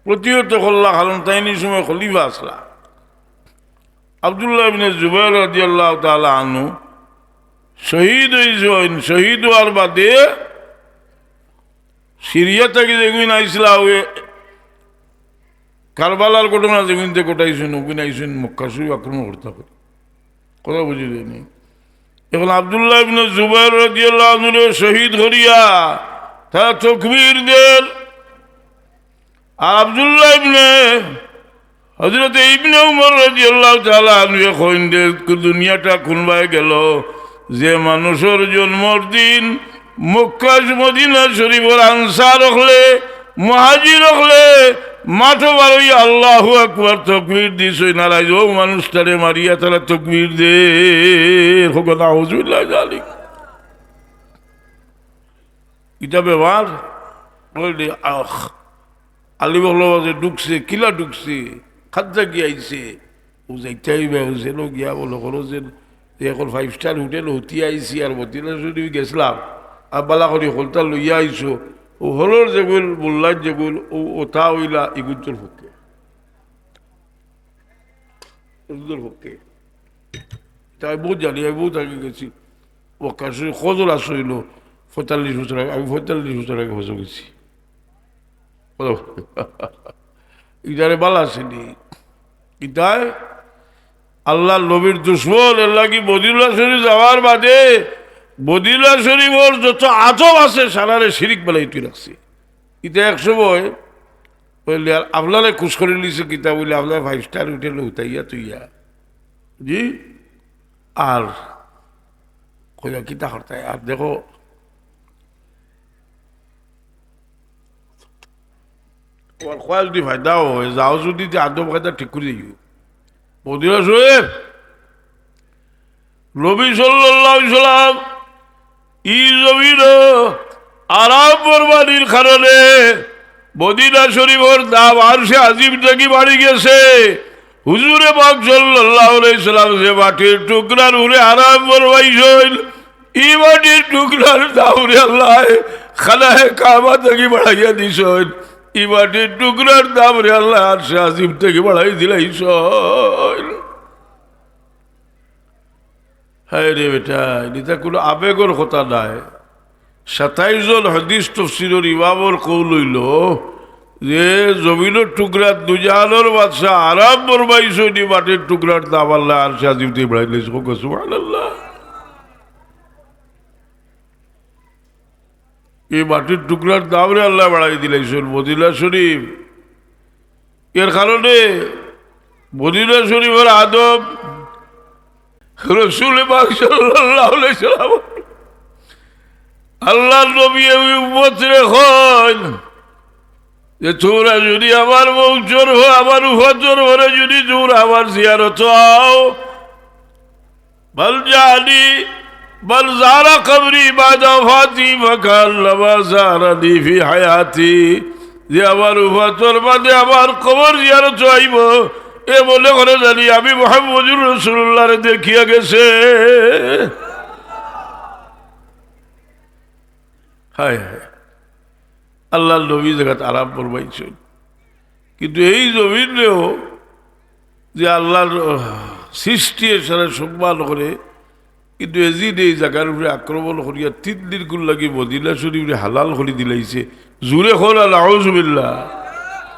প্রতিহত করলা, কারণ তাইন ই সময় খলিফা আছলা। আব্দুল্লাহ ইবনে জুবাইর রাদিয়াল্লাহু তাআলা আনহু শহীদ অইছইন। শহীদ অওয়ার বাদে সিরিয়া থাকি যেগুইন আইছলা, অউ কারবালার ঘটনা যেগুইনতে ঘটাইছইন, অগুইন আইছইন মক্কা শরীফ আক্রমণ করতা করি। কথা বুঝিলায়নি? এখন আব্দুল্লাহ ইবনে জুবাইর রাদিয়াল্লাহু আনহুরে শহীদ করিয়া তারা তকবীর দের। আর আব্দুল্লাহ ইবনে, হযরতে ইবনে উমর রাদিয়াল্লাহু তাআলা আনহুয়ে কইন যে, দুনিয়াটা কুনবায় গেল, যে মানুষর জন্মর দিন মক্কা মদিনা শরীফর আনসার অকলে, মুহাজির অকলে মাঠো বারইয়া আল্লাহু আকবার তকবীর দিছইন, আর আইজ অউ মানুষটারে মারিয়া তারা তকবীর দের। কউক্কা নাউজুবিল্লাহ জালিক। ইটা ব্যাপার অইলে, আহ, আলী বকলর মাঝে ঢুকছে, কিলা ঢুকছে, কার থাকি আইছে, অউ যাইতে অইবা, অউ যেন গিয়া বলো করো যে, যে এখন five star hotel অ থাকি আইছি আর মদিনা শরীফ গেছলাম, আর বালা করি হকলতা লইয়া আইছো, অউ হকলর যেগুইন মূল্যায়ন যেগুইন, অউ অতা অইলা ইগুইন্তর পক্ষে। ইগুইন্তর পক্ষে। ইতা আমি বউত জানি, আমি বউত আগে গেছি। মক্কা শরীফ কত আছইন, পঁয়তাল্লিশ বছর আগে, আমি পঁয়তাল্লিশ বছর আগে হজো গেছি। বলো। ইতারে বালা চিনি। ইতায় আল্লাহর নবীর দুশমন, এরলাগি মদিনা শরীফ যাওয়ার বাদে মদিনা শরীফর যত আদব আছে, সারারে শিরিক বানাই তুই রাখছে। ইতা এক সময় অইলে আর আপনারে খুশ করি নিছে কিতা বলে, আপনার five star hotel অ থাকি আইয়া তুইয়া। জি? আর কইয়া কিতা করতায়? আর দেখো, তোমার কয় যদি ফায়দা অয়, যাও যদি তে আদব কায়দা ঠিক করি দিও। মদিনা শরীফ, নবী সাল্লাল্লাহু আলাইহি সাল্লাম ই জমিনো আরাম ফরমানির কারণে মদিনা শরীফর দাম আরশে আজিম থাকি বাড়ি গেছে। হুজুরে পাক সাল্লাল্লাহু আলাইহি সাল্লাম যে মাটির টুকরার উপরে আরাম ফরমাইছইন, ই মাটির টুকরার দামরে আল্লায় খানায়ে কাবা থাকি বাড়াইয়া দিছইন। ই মাটির টুকরার দামরে আল্লায় আরশে আজিম থাকি বাড়াই দিলাইছইন। হায় রে বেটা, ইতা কুনু আবেগর কথা নায়। সাতাইশ জন হাদিস তফসিরর ইমামর কওল অইলো যে জমিনর টুকরাত দুজাহানর বাদশা আরাম ফরমাইছইন, ই মাটির টুকরার দাম আল্লায় আরশে আজিম থাকি বাড়াই দিলাইছইন। কউক্কা সুবহানাল্লাহ। ই মাটির টুকরার দামরে আল্লায় বাড়াই দিলাইছইন। মদিনা শরীফ, এর কারণে মদিনা শরীফর আদব, রসুল পাক সাল্লাল্লাহু আলাইহি সাল্লাম, আল্লাহর নবী এই উম্মতরে কইন যে, তোমরা যদি আমার বংশর অও, আমার উম্মতর অও, যদি তোমরা আমার জিয়ারতো আও, بل زارني، بل زار قبري بعد وفاتي فكأنما زارني في حياتي। যে আমার উফাতর বাদে আমার কবর জিয়ারতো আইবো, এ মনে করে জানি আমি মুহাম্মদুর রাসূলুল্লাহরে দেখিয়া গেছে। হায় হায়, আল্লাহর নবী জাগাত আরাম ফরমাইছইন, কিন্তু এই জমিনেও যে আল্লাহর, আহ, সৃষ্টি এছাড়া সম্মান করে, কিন্তু এজিদে এই জাগার উপরে আক্রমণ করিয়া তিন দিন গুণ লাগি মদিনা শরীফরে হালাল করি দিলাইছে। জুরে কও না, নাউজুবিল্লাহ।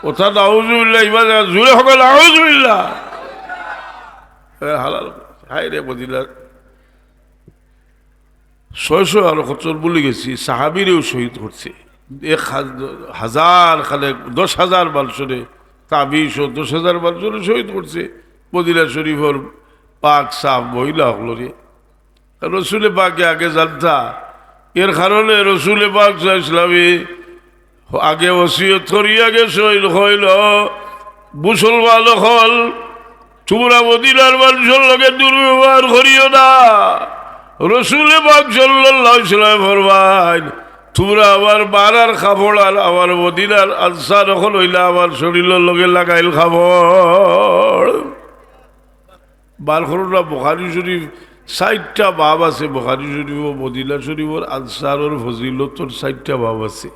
কথা নাউজুবিল্লাহ, ইমান জুরে কও না, নাউজুবিল্লাহ। এ হালাল, হায় রে মদিনা। ছয়শো আর কত ভুলি গেছি, সাহাবীরেও শহীদ করছে। এক হাজ-, হাজার খানেক, দশ হাজার মানুষরে, তাবিঈ সহ দশ হাজার মানুষরে শহীদ করছে। মদিনা শরীফর পাক সাফ মহিলা অকলরে। রসুলে পাকে আগে জানতা, এর কারণে রসুলে পাক সাল্লাল্লাহু আলাইহি ওয়াসাল্লামে আগে ওসিয়ত করিয়া গেছইন, কইল, "মুসলমান অকল, তুমরা মদিনার মানষর লগে দুর্ব্যবহার করিও না।" রসুলে পাক সাল্লাল্লাহু আলাইহি ওয়াসাল্লাম ফরমাইন, "তুমরা আমার বারার কাপড় আর আমার মদিনার আনসার অকল অইলা আমার শরীলর লগে লাগাইল কাপড়।" বার করো না, বুখারী শরীফ চাইরটা বাব আছে, বুখারী শরীফ ও মদিনা শরীফর আনসারর ফজিলতর চাইরটা বাব আছে।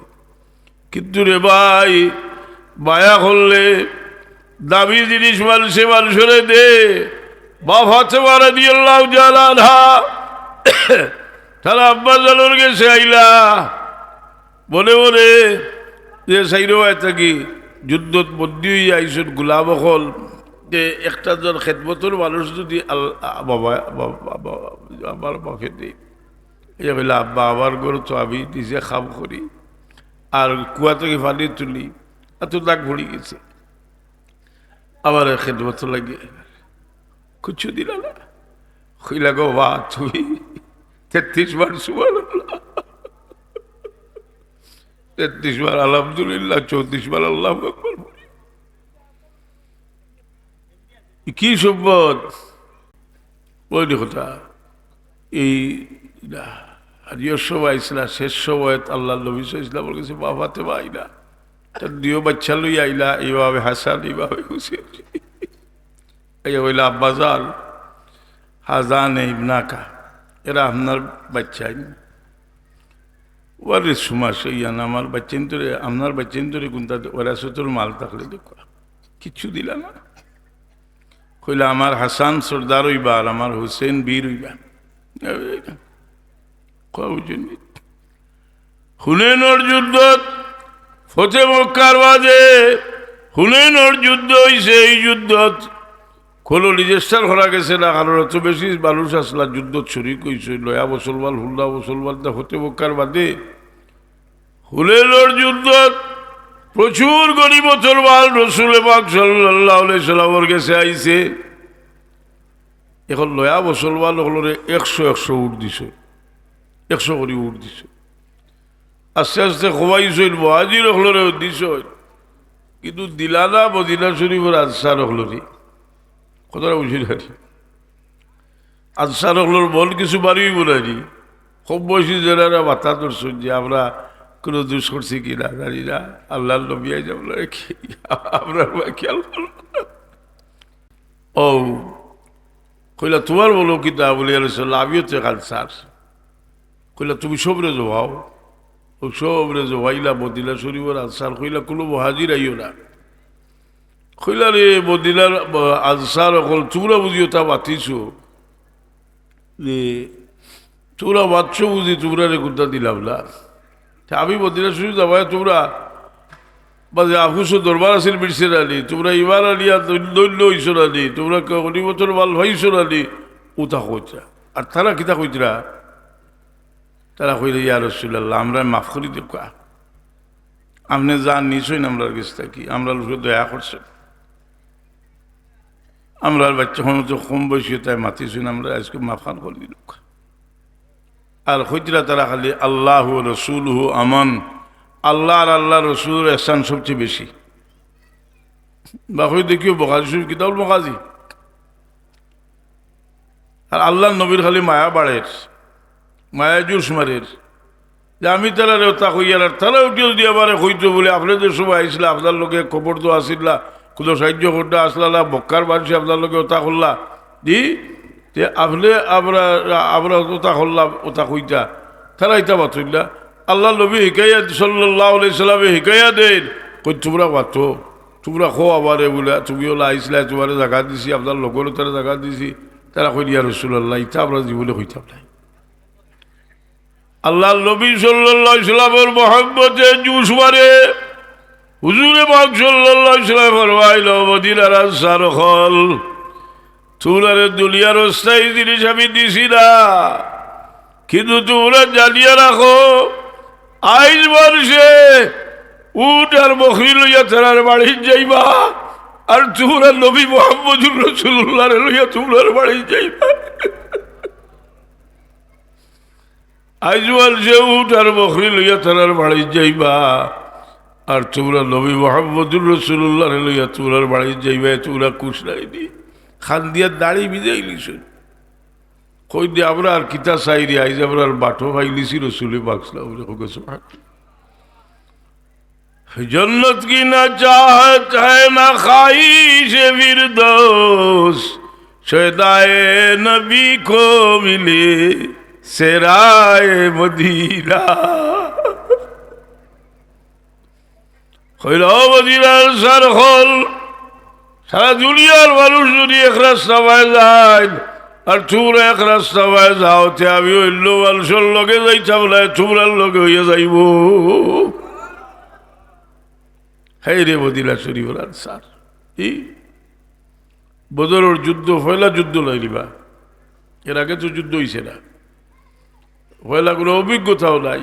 কিন্তু রে ভাই, মায়া করলে দামি জিনিস মানষে মানষরে দে। মা ফাতেমা রাদিয়াল্লাহু তাআলা আনহা তারা আব্বা জানর গেছে আইলা, মনে মনে যে সাইরো আয় থাকি যুদ্ধত বন্দী অইয়া আইছইন গোলাম অকল, যে একটা জন খেদমতর মানুষ যদি আল-, আ, বাবা, বাবা, বাবা, আমার বাপে দেই, এই কইলা, "আব্বা, আমার ঘর তো আমি নিজে কাম করি, আর কুয়া থাকি পানি তুলি, এত দাগ পড়ি গেছে, আমার খেদমত লাগে, কিচ্ছু দিলা না।" কইলা, "গো বা, তুমি তেত্রিশ বার সুবহানাল্লাহ, তেত্রিশ বার আলহামদুলিল্লাহ, চৌত্রিশ বার আল্লাহু আকবার পড়ি।" কি সম্পদ? ওই দেখো তা, এই না, আর ইয়র সময় আইসলা, শেষ সময় আল্লাহর নবী সাল্লাল্লাহু আলাইহি ওয়াসাল্লামর কাছে মা ফাতেমা আইলা। তার দুইও বাচ্চা লইয়া আইলা, ইমামে হাসান, ইমামে হুসেন। এই কইলা, "আব্বাজান, হাজানে ইবনাকা, এরা আপনার বাচ্চাইন।" ওয়ারিসহুমা শাইয়ান, আমার বাচ্চাইন্তরে, আপনার বাচ্চাইন্তরে কুন্তা ওয়ারাসাতুল মাল থাকলে দেখো, কিচ্ছু দিলা না। কইলা, "আমার হাসান সর্দার অইবা আর আমার হুসেন বীর অইবা।" কওয়া বুঝছইন নি? হুনাইনর যুদ্ধত, ফতে মক্কার বাদে হুনাইনর যুদ্ধ অইছে। এই যুদ্ধত কোনো disaster করা গেছে না, কারণ অত বেশি মানুষ আছলা যুদ্ধত শরিক অইছে, লয়া মুসলমান, হুল্লা মুসলমান, তা ফতে মক্কার বাদে হুনাইনর যুদ্ধত প্রচুর গনিমতর মাল রসুলে পাক সাল্লাল্লাহু আলাইহি সাল্লামর গেছে আইছে। এখন লয়া মুসলমান অকলরে একশো একশো উট দিছে, একশো করি উট দিছে। আস্তে আস্তে খোয়াইছইন, মুহাজির অকলরেও দিছইন, কিন্তু দিলা না মদিনা শরিফর আনসার অকলরে। কথাটা বুঝি না নি? আনসার অকলর মন কিছু বাড়ি অইবো না নি? কম বয়সী যেরা মাথা ধরছইন যে আমরা কোনো দুষ করছি কি না জানি না, আল্লাহর নবী আইজ আমরা কি, আমরা খেয়াল করলাম না। ও, কইলা, "তুমার বলো কিতা?" বলে, "ইয়া রাসুলুল্লাহ, আমিও তো এক আনসার।" কইলা, "তুমি সবরে জমাও।" ও সবরে জমাইলা, মদিনা শরিফর আনসার। কইলা, "কুনু মুহাজির আইও না।" কইলা, "রে মদিনার, আহ, আনসার অকল, তুমরা বুঝিও তা মাতিছো যে তুমরা মাতছো বুঝি, তুমরারে কুন্তা দিলাম না। তে আমি মদিনা শরিফ যাওয়ায় তুমরা, বা যে আফুসো দরবার আছিল মিটছে না নি, তুমরা ইমান আনিয়া ধন্য অইছো না নি, তুমরা গনিমতর মাল পাইছো না নি, উতা কইতরা।" আর তারা কিতা কইতরা? তারা কইরা, "ইয়া রাসুলুল্লাহ, আমরারে মাফ করি দেউক্কা। আপনে যা নিছইন আমরার গেছ থাকি, আমরার উপরে দয়া করছইন। আমরার বাচ্চা অখন তো কম বয়সী, তাই মাতিছইন, আমরারে আইজকু মাফ খান করি দেউক্কা।" আর কইতরা তারা খালি, "আল্লাহু ওয়া রাসুলুহু আমান।" আল্লাহ আর আল্লাহর রসুলর এহসান সবচেয়ে বেশি। বা কই দেখিও বুখারী শরিফ, কিতাবুল মাগাজি। আর আল্লাহর নবীর খালি মায়া বাড়ের, মায়া জোশ মারের। যে আমি তারারে ওতা কইয়ার, আর তারা উঠিয়া যদি আমারে কইতো বুলে, "আপনে যে সময় আইছলা, আপনার লগে খবর তো আছিল না, কুনু সাহায্য করতে আসলা না, মক্কার মানষে আপনার লগে ওতা করলা, জি, তে আপনে আমরা, আমরা ওতা করলাম, ওতা কইতা।" তারা ইতা মাতইন না। আল্লাহর নবী হিকাইয়া, সাল্লাল্লাহু আলাইহি সাল্লামে হিকাইয়া দেইন, কই, "তুমরা মাতো, তুমরা কও আমারে বুলে, তুমি অলা আইছলায়, তুমারে জাগা দিছি, আপনার লগরও তারে জাগা দিছি।" তারা কইন, "ইয়া রাসুলুল্লাহ, ইতা আমরা জীবনে কইতাম নায়।" আল্লাহর নবী সাল্লাল্লাহু আলাইহি সাল্লামর মহব্বতে জোশ মারে। হুজুরে পাক সাল্লাল্লাহু আলাইহি সাল্লামে ফরমাইলা, "ও মদিনার আনসার অকল, তুমরারে দুনিয়ার অস্থায়ী জিনিস আমি দিছি না, কিন্তু তুমরা জানিয়া রাখো, আইজ মানষে উট আর বকরি লইয়া তারার বাড়িত যাইবা, আর তুমরা নবী মুহাম্মদুর রাসুলুল্লাহরে লইয়া তুমরার বাড়িত যাইবা।" আইজ মানষে উট আর বকরি লইয়া তারার বাড়িত যাইবা, আর তুমরা নবী মুহাম্মদুর রাসুলুল্লাহরে লইয়া তুমরার বাড়িত যাইবা, তুমরা খুশ নায় নি? কান্দিয়া দাড়ি ভিজাইলিছইন। কইন দে, "আমরা আর কিতা চাইরি, আইজ আমরার বাটো পাইলিছি রসুলে পাক সাল্লাল্লাহু আলাইহি ওয়াসাল্লাম।" সুবহানাল্লাহ। جنت کی نہ چاہت ہے نہ خواہش فردوس، شیدائے نبی کو ملے صحرائے مدینہ۔ কইলা, "ও মদিনার আনসার অকল, সারা দুনিয়ার মানুষ যদি এক রাস্তা বায় যায় আর তুমরা এক রাস্তা বায় যাও, তে আমি অইন্য মানষর লগে যাইতাম নায়, তুমরার লগে অইয়া যাইমু।" হায় রে মদিনা শরীফর আনসার, ই বদরর যুদ্ধ, পয়লা যুদ্ধ লইলিবা, এর আগে তো যুদ্ধ অইছে না, পয়লা কুনু অভিজ্ঞতাও নাই।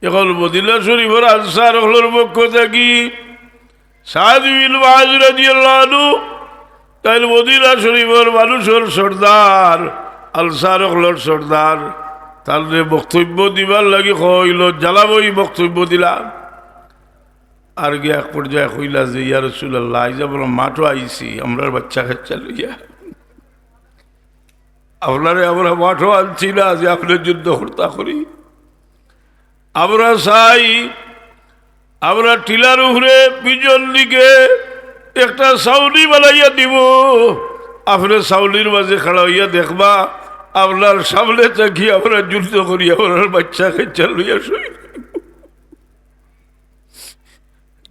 অখন মদিনা শরীফর আনসার অকলর পক্ষ থাকি সাদ বিন মুআজ রাদিয়াল্লাহু আনহু, তাইন মদিনা শরীফর মানুষর সর্দার, আনসার অকলর সর্দার, তানরে বক্তব্য দিবার লাগি কইলো, জ্বালাময়ী বক্তব্য দিলা। আর গিয়া এক পর্যায়ে কইলা যে, "ইয়া রাসূলুল্লাহ, আইজ আমরা মাঠো আইছি, আমরার বাচ্চা কাচ্চা লইয়া। আপনারে আমরা মাঠো আনছি না যে আপনে যুদ্ধ করতা করি। আমরা চাই, আমরা টিলার উপরে পিছন দিকে একটা ছাউনি বানাইয়া দিমু, আপনে ছাউনির মাঝে খাড়া অইয়া দেখবা, আপনার সামনে থাকি আমরা যুদ্ধ করি, আমরার বাচ্চা কাচ্চা লইয়া শহীদ অইমু।"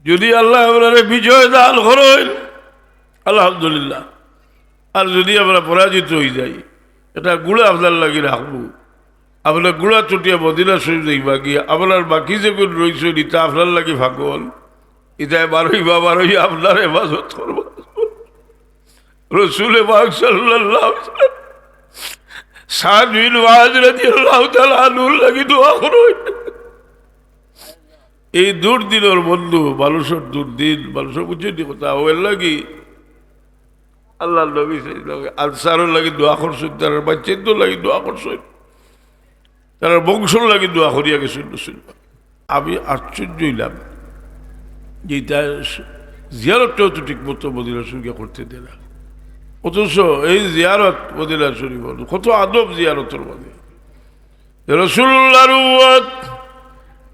যদি আল্লায় আমরারে বিজয় দান করইন, আলহামদুলিল্লাহ, আর যদি আমরা পরাজিত অইযাই, একটা ঘুড়া আপনার লাগি রাখমু, আপনে ঘুড়াত উঠিয়া মদিনা শরীফ যাইবা গিয়া, আপনার বাকি যেগুন রইছইন, ইতা আপনার লাগি ফাগল, ইতায় বারইবা, বারইয়া আপনার হেফাজত করবা। রসুলে পাক সাল্লাল্লাহু আলাইহি ওয়াসাল্লাম সাদ বিন মুআজ রাদিয়াল্লাহু তাআলা আনহুর লাগি দোয়া করইন। এই দুর্দিনর বন্ধু, মানুষর দুর্দিন, মানুষর বুঝছইন নি কথা, অউ এর লাগি আল্লার নবী সাল্লাল্লাহু আলাইহি ওয়াসাল্লাম আনসারর লাগি দোয়া করছইন, তারার বাচ্চাইন্তর লাগি দোয়া করছইন, তারার বংশর লাগি দোয়া করিয়া গেছইন রসুল। আমি আশ্চর্য অইলাম যে ইতা জিয়ারতটাও তো ঠিক মতো মদিনা শরীফ করতে দেয় না, অথচ এই জিয়ারত মদিনা শরীফ কত আদব জিয়ারতর মাঝে। রসুলুল্লাহর উম্মত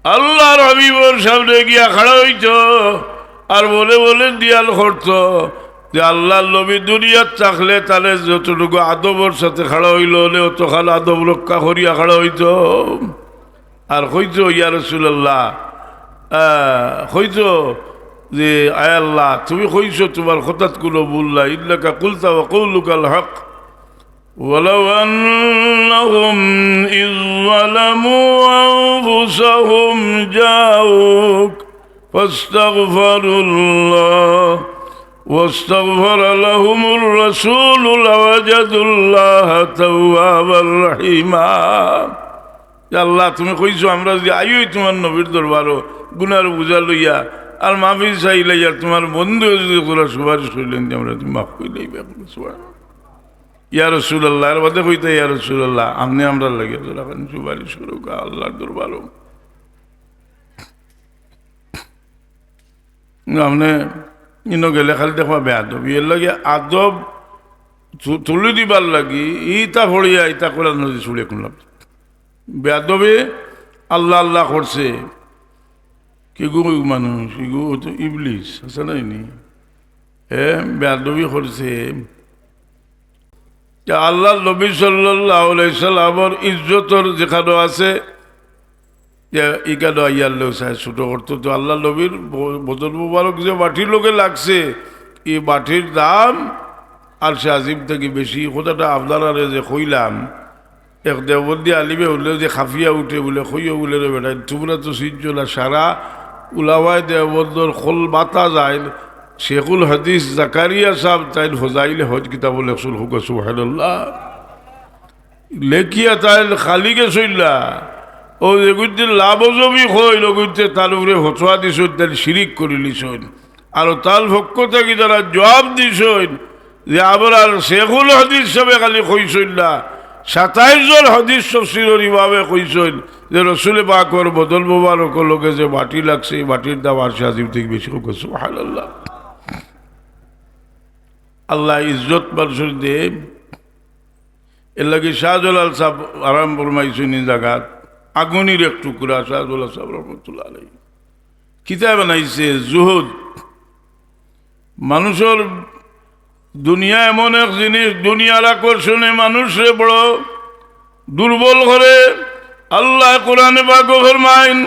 আল্লার হাবিবর সামনে গিয়া খাড়া অইতো আর মনে মনে ধ্যান করতো যে আল্লার নবী দুনিয়াত থাকলে তাইন যতটুকু আদবর সাথে খাড়া অইলা, অনে অতখান আদব রক্ষা করিয়া খাড়া অইতো। আর কইতো, "ইয়া রাসূলুল্লাহ", আহ, কইতো যে, "আয় আল্লাহ, তুমি কইছো, তুমার কথাত কুনু ভুল নাই, ইন্নাকা কুলতা ওয়া কওলুকাল হক।" ولو أنهم إذ ظلموا أنفسهم جاءوك فاستغفروا الله واستغفر لهم الرسول لوجدوا الله توابا رحيما। ইয়া আল্লাহ, তুমি কইছো, আমরা যদি আইয়াউ তুমার নবীর দরবারো গুনার বুঝা লইয়া আর মাফি চাইলাই, আর তুমার বন্ধু যদি তোরা সুপারিশ করিলাইন, আমরা তুমি মাফ করিলাইবা। সুবহানাল্লাহ। ইয়া রাসূলুল্লাহ, এর বাদে কইতা, "ইয়া রাসূলুল্লাহ, আপনে আমরার লাগি একটু সুপারিশ করউক্কা আল্লার দরবারো।" আপনে ইনো গেলে খালি দেখবা বেয়াদব। এর লাগি আদব তু-, তুলি দিবার লাগি ইতা পড়িয়া ইতা কোরআন হাদিস পড়িয়া কুন লাভ? বেয়াদবে আল্লাহ আল্লাহ করছে, কিগু মানুষ, ইগু তো ইবলিস, আছে না নি? হে বেয়াদবি করছে। যে আল্লার নবী সাল্লাল্লাহু আলাইহি সাল্লামর ইজ্জতর যেখানো আছে, যে ইখানো আইয়ার লেও চায় ছোট করতো। তো আল্লার নবীর ব-, বদন মুবারক যে বাটির লগে লাগছে, ই বাটির দাম আরশে আজিম থাকি বেশি। কথাটা আপনারারে যে কইলাম, এক দেওবন্দি আলিমে বুলে যে কাঁপিয়া উঠে বুলে, "কইও বুলে রে বেটা, তুমরা তো চিনছো না, সারা উলামায়ে দেওবন্দর খল মাতা যায়, শেখুল হাদিস জাকারিয়া সাব তাইন ফজাইলে হজ কিতাবো লেখছইন, কউক্কা সুবহানাল্লাহ। লেখিয়া তাইন খালি গেছইন না, অউ যেগুইন্তে লামজবি কইন, অগুইন্তে তান উপরে ফতোয়া দিছইন, তাইন শিরিক করিলিছইন।" আর তান পক্ষ থাকি তারা জুয়াব দিছইন যে, "আমরার শেখুল হাদিস সাবে খালি কইছইন না, সাতাইশ জন হাদিস তফসিরর ইমামে কইছইন যে রসুলে পাকর বদন মোবারকর লগে যে বাটি লাগছে, ই বাটির দাম আরশে আজিম থাকি বেশি।" কউক্কা সুবহানাল্লাহ। আল্লায় ইজ্জত মানষর দেইন। এর লাগি শাহজালাল সাব আরাম ফরমাইছইন ই জাগাত, আগুনের এক টুকরা, শাহজালাল সাব রহমতুল্লাহ আলাইহি। কিতাব বানাইছে জুহুদ। মানষর দুনিয়া এমন এক জিনিস, দুনিয়ার আকর্ষণে মানষরে বড় দুর্বল করে। আল্লায় কোরআনে পাকো ফরমাইন,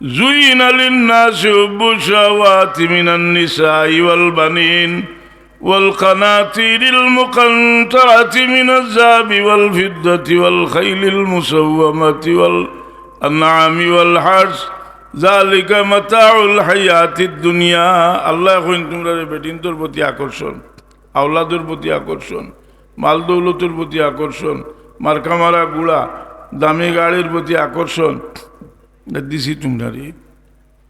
زين للناس حب الشهوات من النساء والبنين والقناطير المقنطرة من الذهب والفضة والخيل المسومة والأنعام والحرث ذلك متاع الحياة الدنيا। আল্লায় কইন, তুমরারে বেটিন্তর প্রতি আকর্ষণ, আওলাদর প্রতি আকর্ষণ, মাল দৌলতর প্রতি আকর্ষণ, মার্কা মারা ঘুড়া, দামি গাড়ির প্রতি আকর্ষণ, দিছি তুমরারে।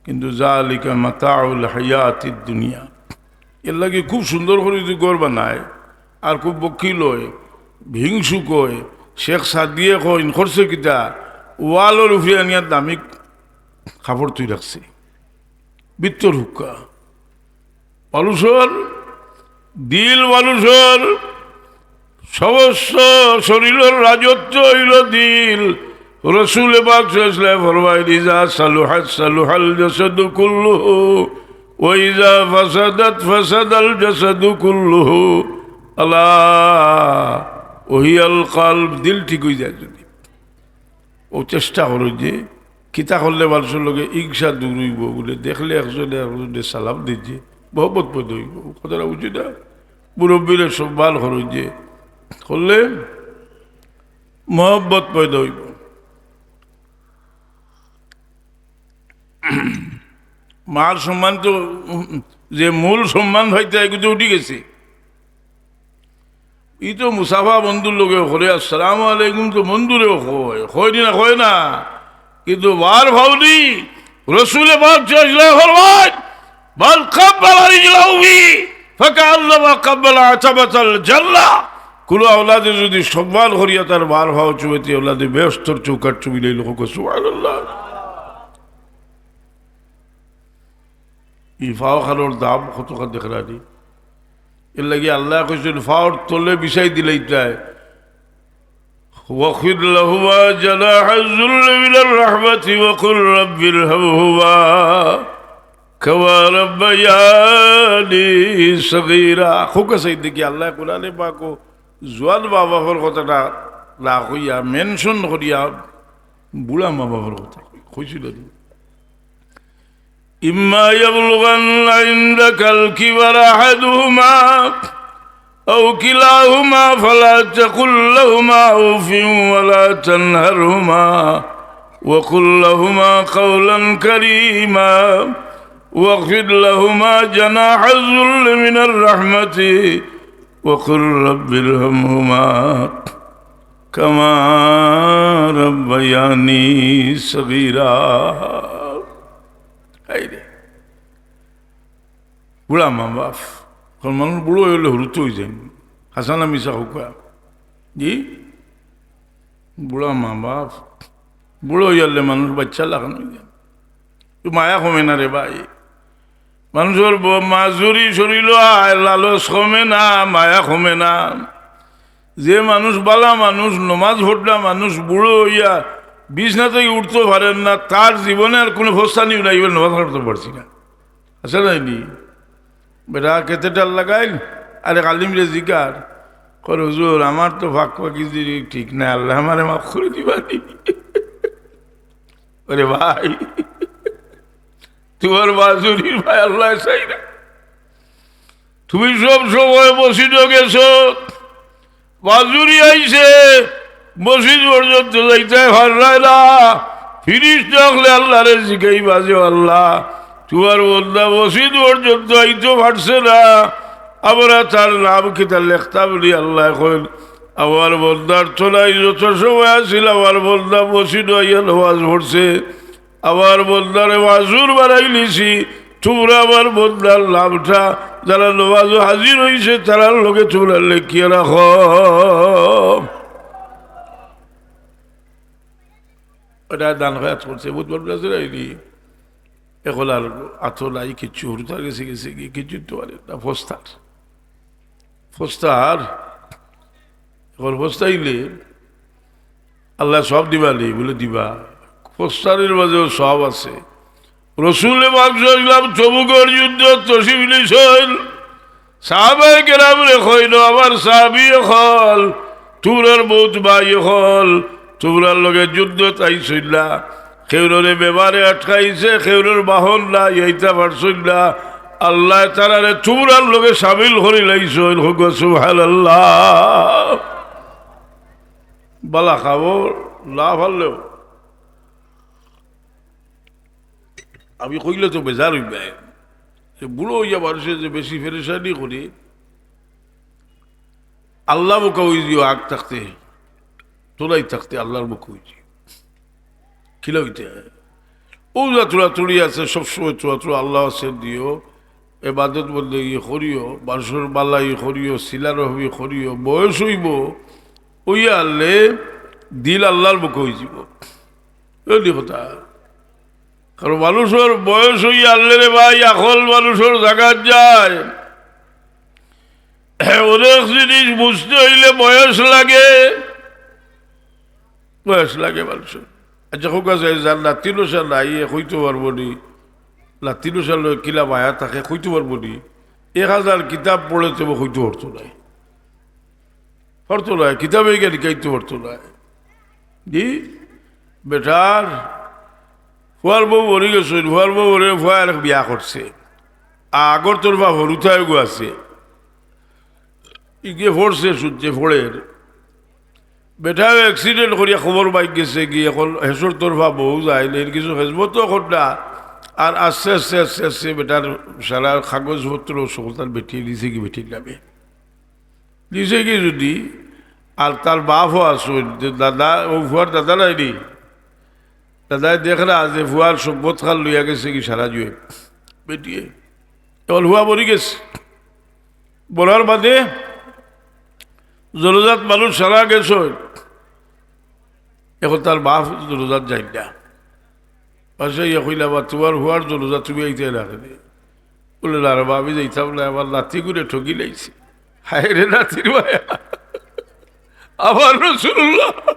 কিন্তু ذلك متاع الحياة الدنيا, এরলাগি খুব সুন্দর করি যদি ঘর বানায়, আর খুব বকিল অয়, হিংসুক অয়, শেখ সাদিয়ে কইন, করছে কিতা, ওয়ালর উপরে আনিয়া দামি কাপড় তুই রাখছে, ভিতর হুক্কা। মানুষর দিল, মানুষর সমস্ত শরীরর রাজত্ব অইলো দিল। রসুলে পাক সাল্লাল্লাহু আলাইহি ওয়াসাল্লাম ফরমাইন, إذا صلحت صلح الجسد كله وإذا فسدت فسد الجسد كله ألا وهي القلب। দিল ঠিক অই যায় যদি। ও চেষ্টা করো যে কিতা করলে মানুষর লগে হিংসা দূর অইবো, বুলে দেখলে একজনে একজনরে সালাম দিছে, মহব্বত পয়দা অইবো। কথাটা বুঝি না? মুরব্বিরে সম্মান করো যে, করলে মহব্বত পয়দা অইবো। মার সম্মান তো, যে মূল সম্মান পাইতা, এগু তো উঠি গেছে। ই তো মুসাফা বন্ধুর লগে করে, "আসসালামু আলাইকুম" তো বন্ধুরেও কয়, কয় নি না, কয় না? কিন্তু বার ভাউনি, রসুলে পাক সাল্লাল্লাহু আলাইহি ওয়াসাল্লাম ফরমাইন, من قبل رجله فكأنما قبل عتبة الجنة। কুনু আওলাদে যদি সম্মান করিয়া তার বার ভাও চুমে, তে আওলাদে বেহেস্তর চৌকাঠ চুমিলাইল। কউক্কা সুবহানাল্লাহ। ই ফাও খানোর দাম কতখান দেখরা নি? এরলাগি আল্লায় কইছইন, ফাওর তলে বিছাই দিলাইতায়। واخفض لهما جناح الذل من الرحمة وقل رب ارحمهما كما ربياني صغيرا। কউক্কা চাইন দেখি আল্লায় কোরআনে পাকো জোয়ান মা বাপর কথাটা না কইয়া, mention করিয়া বুড়া মা বাপর কথা কই-, কইছিল নি? إما يبلغن عندك الكبر أحدهما أو كلاهما فلا تقل لهما أف ولا تنهرهما وقل لهما قولا كريما واخفض لهما جناح الذل من الرحمة وقل رب ارحمهما كما ربياني صغيرا। হায়রে। বুড়া মা বাপ, অখন মানুষ বুড়া অইলে হুরুতা অই যায়। হাছা না মিছা কউক্কা? জি? বুড়া মা বাপ, বুড়া অইয়ারলে মানুষ বাইচ্চার লাখান অই যায়। তো মায়া কমে না রে ভাই। মানুষর ব-, মাজুরি শরীলো আয়, লালস কমে না, মায়া কমে না। যে মানুষ বালা মানুষ, নমাজ পড়রা মানুষ, বুড়া অইয়া বিছনা থাকি উঠতো পারের না, তার জীবনে আর কুনু ফস্তানি নাই, ইবার নমাজ পড়তো পারছি না। আছে না নি? বেটা catheter লাগাইল, আরেক আলিমরে জিকার, কর, "হুজুর, আমার তো ফাঁক ফাঁকি জিরি ঠিক নাই, আল্লায় আমারে মাফ করি দিবা নি?" ওরে ভাই, তুমার মাজুরির ভাই আল্লায় চাইরা। তুমি সব সময় মসজিদো গেছো, মাজুরি আইছে, মসজিদ পর্যন্ত যাইতায় পাররায় না। ফিরিস্তা অকলে আল্লারে জিকাইবা যে, "আল্লাহ, তুমার বন্দা মসজিদ পর্যন্ত আইতো পারছে না, আমরা তার নাম কিতা লেখতাম নি?" আল্লায় কইন, "আমার বন্দার তলায় যত সময় আছিল, আমার বন্দা মসজিদো আইয়া নমাজ পড়ছে।" আমার বন্দারে মাজুর বানাইলিছি, তুমরা আমার বন্দার লাভটা, যারা নমাজো হাজির অইছে, তারার লগে তুমরা লেখিয়া রাখো। ওটা দান খয়রাত করছে, বুধবার বুধবার আছে না, এই নিয়ে। এখন আর আতো নাই কিচ্ছু, হুরুতা গেছে, গেছে গিয়া কিচ্ছু তো পারে না, ফস্তার। ফস্তার, অখন ফস্তাইলে আল্লায় সওয়াব দিবা নি? বুলে, "দিবা।" ফস্তানির মাঝেও সওয়াব আছে। রসুলে পাক সাল্লাল্লাহু আলাইহি ওয়াসাল্লাম তবুকর যুদ্ধো তশরিফ নিছইন। সাহাবায়ে কেরামরে কইন, "আমার সাহাবী অকল, তুমরার বউত ভাই অকল, তুমরার লগে যুদ্ধো আইছইন না।" কেউররে বেমারে আটকাইছে, কেউরর বাহন নাই, আইতা পারছইন না। আল্লায় তারারে তুমরার লগে শামিল করি লাইছইন। কউক্কা সুবহানাল্লাহ। বালা খবর, না পারলেও। আমি কইলে তো বেজার অইবায়। যে বুড়া অইয়া মানষে যে বেশি পেরেশানি করে, আল্লার মুখা অইযিও আগ থাকতে, তোলাই থাকতে আল্লার মুখা অইযিও। কিলা অইতে? অউ যে তোরা তুলি আছে, সবসময় তোরা তোরা আল্লার কাছে দিও, এবাদত বন্দেগি করিও, মানষর বালাই করিও, সিলা রহমি করিও, বয়স অইবো, অইয়া আনলে দিল আল্লার মুখা অইযিবো। অউ নি কথা। কারণ মানষর বয়স অইয়া আনলে রে ভাই, আকল মানষর জাগাত যায়। অনেক জিনিস বুঝতে অইলে বয়স লাগে, বয়স লাগে মানষর। আচ্ছা, কউক্কা যার নাতি নশা নাই, হে কইতো পারবো নি? নাতি নশার লগে কিলা মায়া থাকে, কইতো পারবো নি? এক হাজার কিতাব পড়লে তেবো কইতো পারতো নায়। পারতো নায়, কিতাবে গিয়া লিখাইতো পারতো নায়। জি, বেটার ফুয়ার বউ মরি গেছইন, ফুয়ার বউ মরি, ফুয়ায় আরেক বিয়া করছে। আগর তরফা হুরুতায় গু আছে। ইগে পড়ছে, শুনছে, পড়ের। বেটায় accident করিয়া কবর মাঝে গেছেগি, অখন হেষর তরফা বউ যাইন, এর কিছু খেজমতও কররা। আর আস্তে আস্তে আস্তে আস্তে বেটার সারা কাগজপত্র সকলতান বেটিয়ে নিছেগি, বেটির নামে। নিছেগি যদি, আর তার বাপও আছইন, যে দাদা, অউ ফুয়ার দাদা নায়নি? দাদায় দেখরা যে ফুয়ার সম্পদ খান লইয়া গেছেগি সারা জুয়ে। বেটিয়ে। অখন ফুয়া মরি গেছে। মরার বাদে জনাজাত মানুষ সারা গেছইন। অখন তার বাপ জনাজাত যাইন না। পাশে ইয়া কইলা, "বা, তুমার ফুয়ার জনাজাত তুমি আইতায় না কেনে?" বলে, "না রে বা, আমি যাইতাম না, আমার নাতিগুরে ঠগি লাইছে।" হায় রে নাতির মায়া। আমার রাসূলুল্লাহ,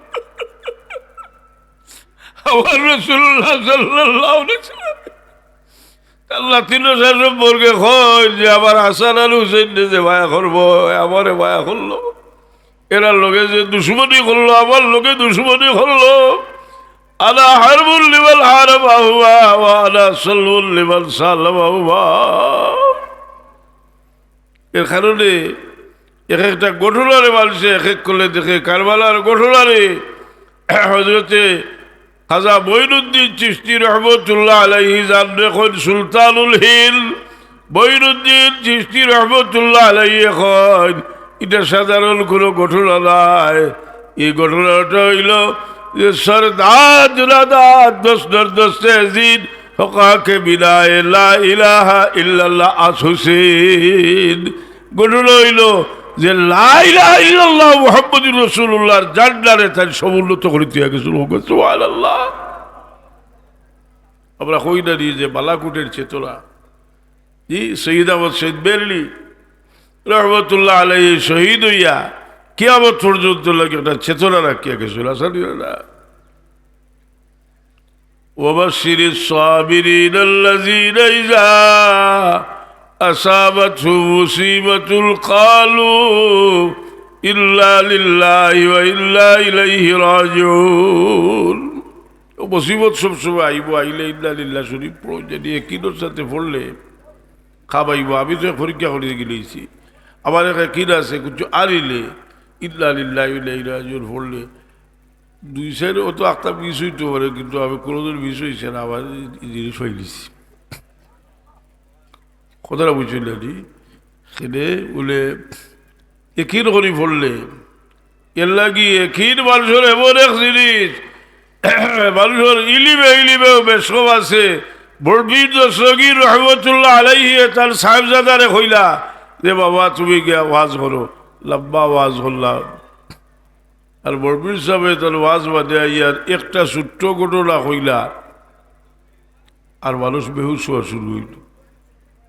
আমার রাসূলুল্লাহ সাল্লাল্লাহু আলাইহি ওয়াসাল্লাম। আল্লাহ তিন শেষ সম্পর্কে কয় যে, "আমার হাসান আর হুসেন যে মায়া করবো, আমারে মায়া করলো। এরার লগে যে দুশমনি করলো, আমার লগে দুশমনি করলো। আনা হারবুন লিমান হারাবাহুমা ওয়া আনা সালবুন লিমান সালাবাহুমা।" এর কারণে এক একটা ঘটনারে মানষে এক এক করলে দেখে। কারবালার ঘটনারে হযরতে খাজা মঈনুদ্দিন চিশতি রহমতুল্লাহ আলাইহি, যানরে কইন সুলতানুল হিন্দ, মঈনুদ্দিন চিশতি রহমতুল্লাহ আলাইহি কইন, ইটা সাধারণ কোনো ঘটনা নায়। এই ঘটনাটা অইলো যে সরদার জুনাদার দশ নর দশে জিন হকাকে বিনায়ে লা ইলাহা ইল্লাল্লাহ আস হুসেন। ঘটনা অইলো যে লা ইলাহা ইল্লাল্লাহ মুহাম্মদুর রাসূলুল্লাহর ঝান্ডারে তাইন সমুন্নত করি দিয়া গেছইন। সুবহানাল্লাহ। আমরা কই না নি যে বালাকোটের চেতনা, জি, সৈয়দ আহমদ শহীদ বেরেলভী রহমতুল্লাহ আলাইহি শহীদ অইয়া কিয়ামত পর্যন্ত লাগি একটা চেতনা রাখিয়া গেছইন, আছে নি না? وبشر الصابرين الذين إذا أصابتهم مصيبة قالوا إنا لله وإنا إليه راجعون। অউ মুসিবত সবসময় আইবো, আইলে ইন্না লিল্লাহ শরীফ পড়ো, যদি একিনর সাথে পড়লে খাবাইবো। আমি তো পরীক্ষা করি গেলেইছি, আমার এক একিন আছে, কিছু আনিলে ইন্না লিল্লাহি ওয়া ইন্না ইলাইহি রাজিউন পড়লে দুই চাইর অত আখতা মিস অইতো পারে, কিন্তু আমি কোনোদিন মিস অইছে না, আমার ই জিনিস পাইলিছি। কথাটা বুঝছইন নি? সেনে বলে একিন করি পড়লে, এর লাগি একিন মানষর এমন এক জিনিস, মানষর ইলিমে, ইলিমেও বেশ কম আছে। বড় পীর দস্তগীর রহমতুল্লাহ আলাইহি তান সাহেবজাদারে কইলা যে, "বাবা, তুমি গিয়া ওয়াজ করো।" লম্বা ওয়াজ করলা। আর বড় পীর সাহেবে তান ওয়াজ বাদে আইয়ার একটা ছোট্ট ঘটনা কইলা, আর মানুষ বেহুশ অওয়া শুরু অইলো।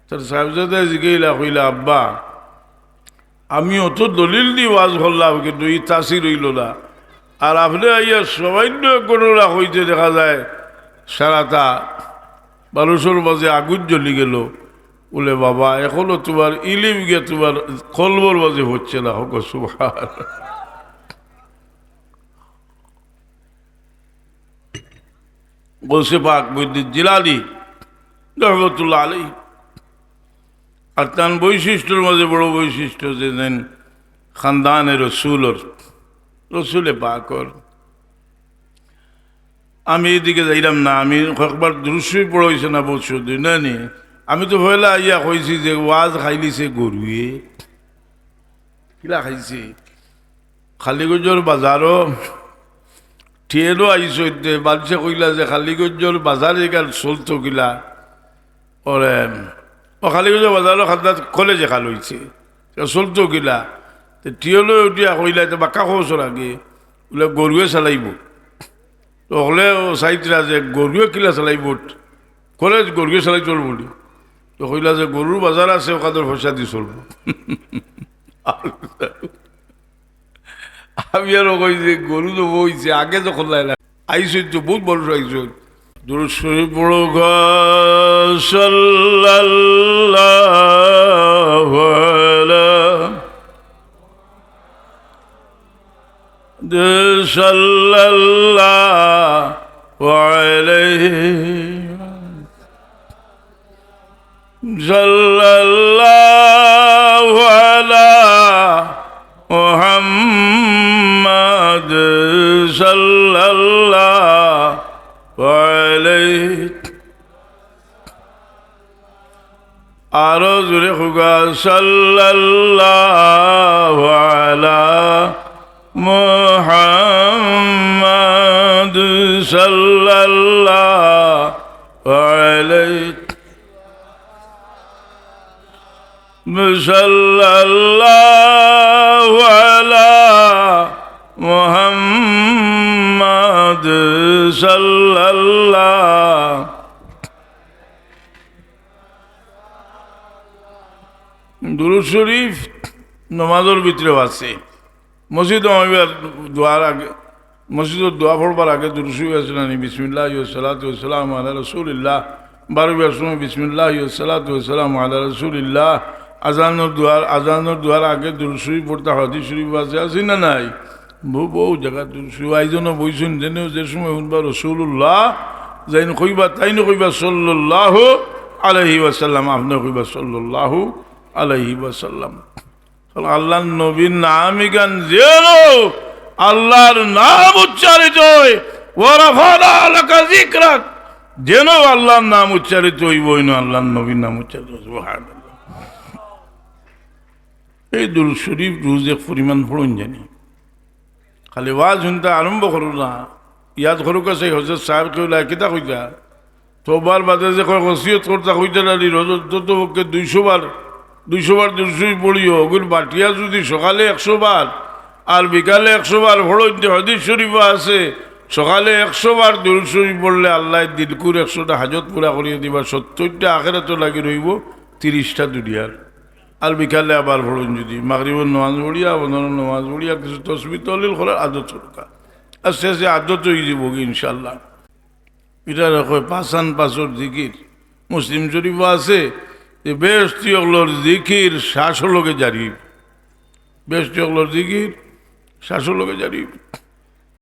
তান সাহেবজাদায় জিগাইলা, কইলা, "আব্বা, আমি অত দলিল দি ওয়াজ করলাম, কিন্তু ই তাসির অইলো না। আর আপনে আইয়া সামান্য এক ঘটনা কইতে দেখা যায় সারাটা মানষর মাঝে আগুন জ্বলি গেলো।" বলে, "বাবা, এখনো তুমার ইলিম গিয়া তুমার কলবর মাঝে পৌঁছছে না।" কউক্কা সুবহান। গৌসে পাক মহিউদ্দিন জিলানী রহমতুল্লাহ আলাইহি। আর তান বৈশিষ্ট্যর মাঝে বড় বৈশিষ্ট্য যে যেন খানদানে রসুলর, রসুলে পাকর। আমি এদিকে যাইলাম না, আমি কয়েকবার দুরুদ শরীফ পড়া অইছে না, বহুত সুন্দর, না নি? আমি তো পয়লা আইয়া কইছি যে ওয়াজ খাইলিছে গরুয়ে। কিলা খাইছে? কালিগঞ্জর বাজারো ট্রেনো আইছইন তে, মানষে কইলা যে কালিগঞ্জর বাজার ইখান চলতো কিলা? ওরে, ও কালিগঞ্জর বাজারো খান্দাত কলেজ এখান অইছে, তে চলতো কিলা? তে ট্রেনো উঠিয়া কইলা, "তে বাক্কা কওছর আগে।" বুলে, "গরুয়ে চালাইবো।" তো হকলে ও চাইতরা যে গরুয়ে কিলা চালাইবো? কলেজ গরুয়ে চালাইতো বুলি। তো কইলা যে গরুর বাজার আছে, ওখানোর পয়সা দি চলবো। আমি আরো কই যে গরু তো বইছে, আগে যখন লাইলা আইছইন তো বহুত মানুষ আইছইন। দুরুদ শরীফ পড়ো গো, সাল্লাল্লাহু আলা صلى الله عليه، صلى الله على محمد، صلى الله عليه। আরো জোরে কউক্কা, সাল্লাল্লাহু আলা মুহাম্মাদ, সাল্লাল্লাহু আলাইহি। সাল্লাল্লাহু আলা মুহাম্মাদ, সাল্লাল্লাহু। দুরুদ শরীফ নমাজর ভিতরেও আছে। মসজিদো অইবার দোয়ার আগে, মসজিদো দোয়া পড়বার আগে দুরুদ শরীফ আছে না নি? বিসমিল্লাহি ওয়াসসালাতু ওয়াসসালামু আলা রাসূলিল্লাহ। বারইবার সময় বিসমিল্লাহি ওয়াসসালাতু ওয়াসসালামু আলা রাসূলিল্লাহ। আজানর দোয়ার, আজানর দোয়ার আগে দুরুদ শরীফ পড়তা হাদিস শরীফ আছে, আছে না নাই? বউ, বউ জাগাত দুরুদ শরীফ। আইজনও বইছইন, যেন যে সময় হুনবা রাসূলুল্লাহ, যেইন কইবা, তাইন কইবা সাল্লাল্লাহু আলাইহি ওয়াসাল্লাম, আপনে কইবা সাল্লাল্লাহু আলাইহি ওয়াসাল্লাম। আল্লাহর নবীর নাম ইখান যেন আল্লাহর নাম উচ্চারিত হয়, ওয়া রাফা'না লাকা যিকরাক, যেন আল্লাহর নাম উচ্চারিত অইবো, অইন আল্লাহর নবীর নাম উচ্চারিত অইবো। সুবহানাল্লাহ। এই দুরুদ শরীফ রোজ এক পরিমাণ পড়ইন জানি। খালি ওয়াজ হুনতা আরম্ভ করো না, ইয়াদ করো কাছে হজরত সাহেব কেবলা কিতা কইতা, তওবার বাদে যে কয় ওসিয়ত করতা কইতা নানি, রোজ অন্তত পক্ষে দুইশো বার, দুইশো বার দুরুদ শরীফ পড়িও। ওগুন বাটিয়া যদি সকালে একশো বার আর বিকালে একশো বার পড়ইন, তে হাদিস শরীফো আছে, সকালে একশো বার দুরুদ শরীফ পড়লে আল্লায় দিলকুর একশোটা হাজত পুরা করিয়া দিবা, সত্তরটা আখেরাতো লাগি রইবো, তিরিশটা দুনিয়ার। আর বিকালে আবার পড়ইন যদি, মাগরিবর নমাজ পড়িয়া, ফজরর নমাজ পড়িয়া, কিছু তসবিহ তহলিল করার আদত করউক্কা। আস্তে আস্তে আদত অইযিবোগি ইনশাআল্লাহ। ইটারে কয় পাচান পাচর জিকির। মুসলিম শরীফো আছে যে বেহেশতি অকলর জিকির শ্বাসর লগে জারি। বেহেশতি অকলর জিকির শ্বাসর লগে জারি।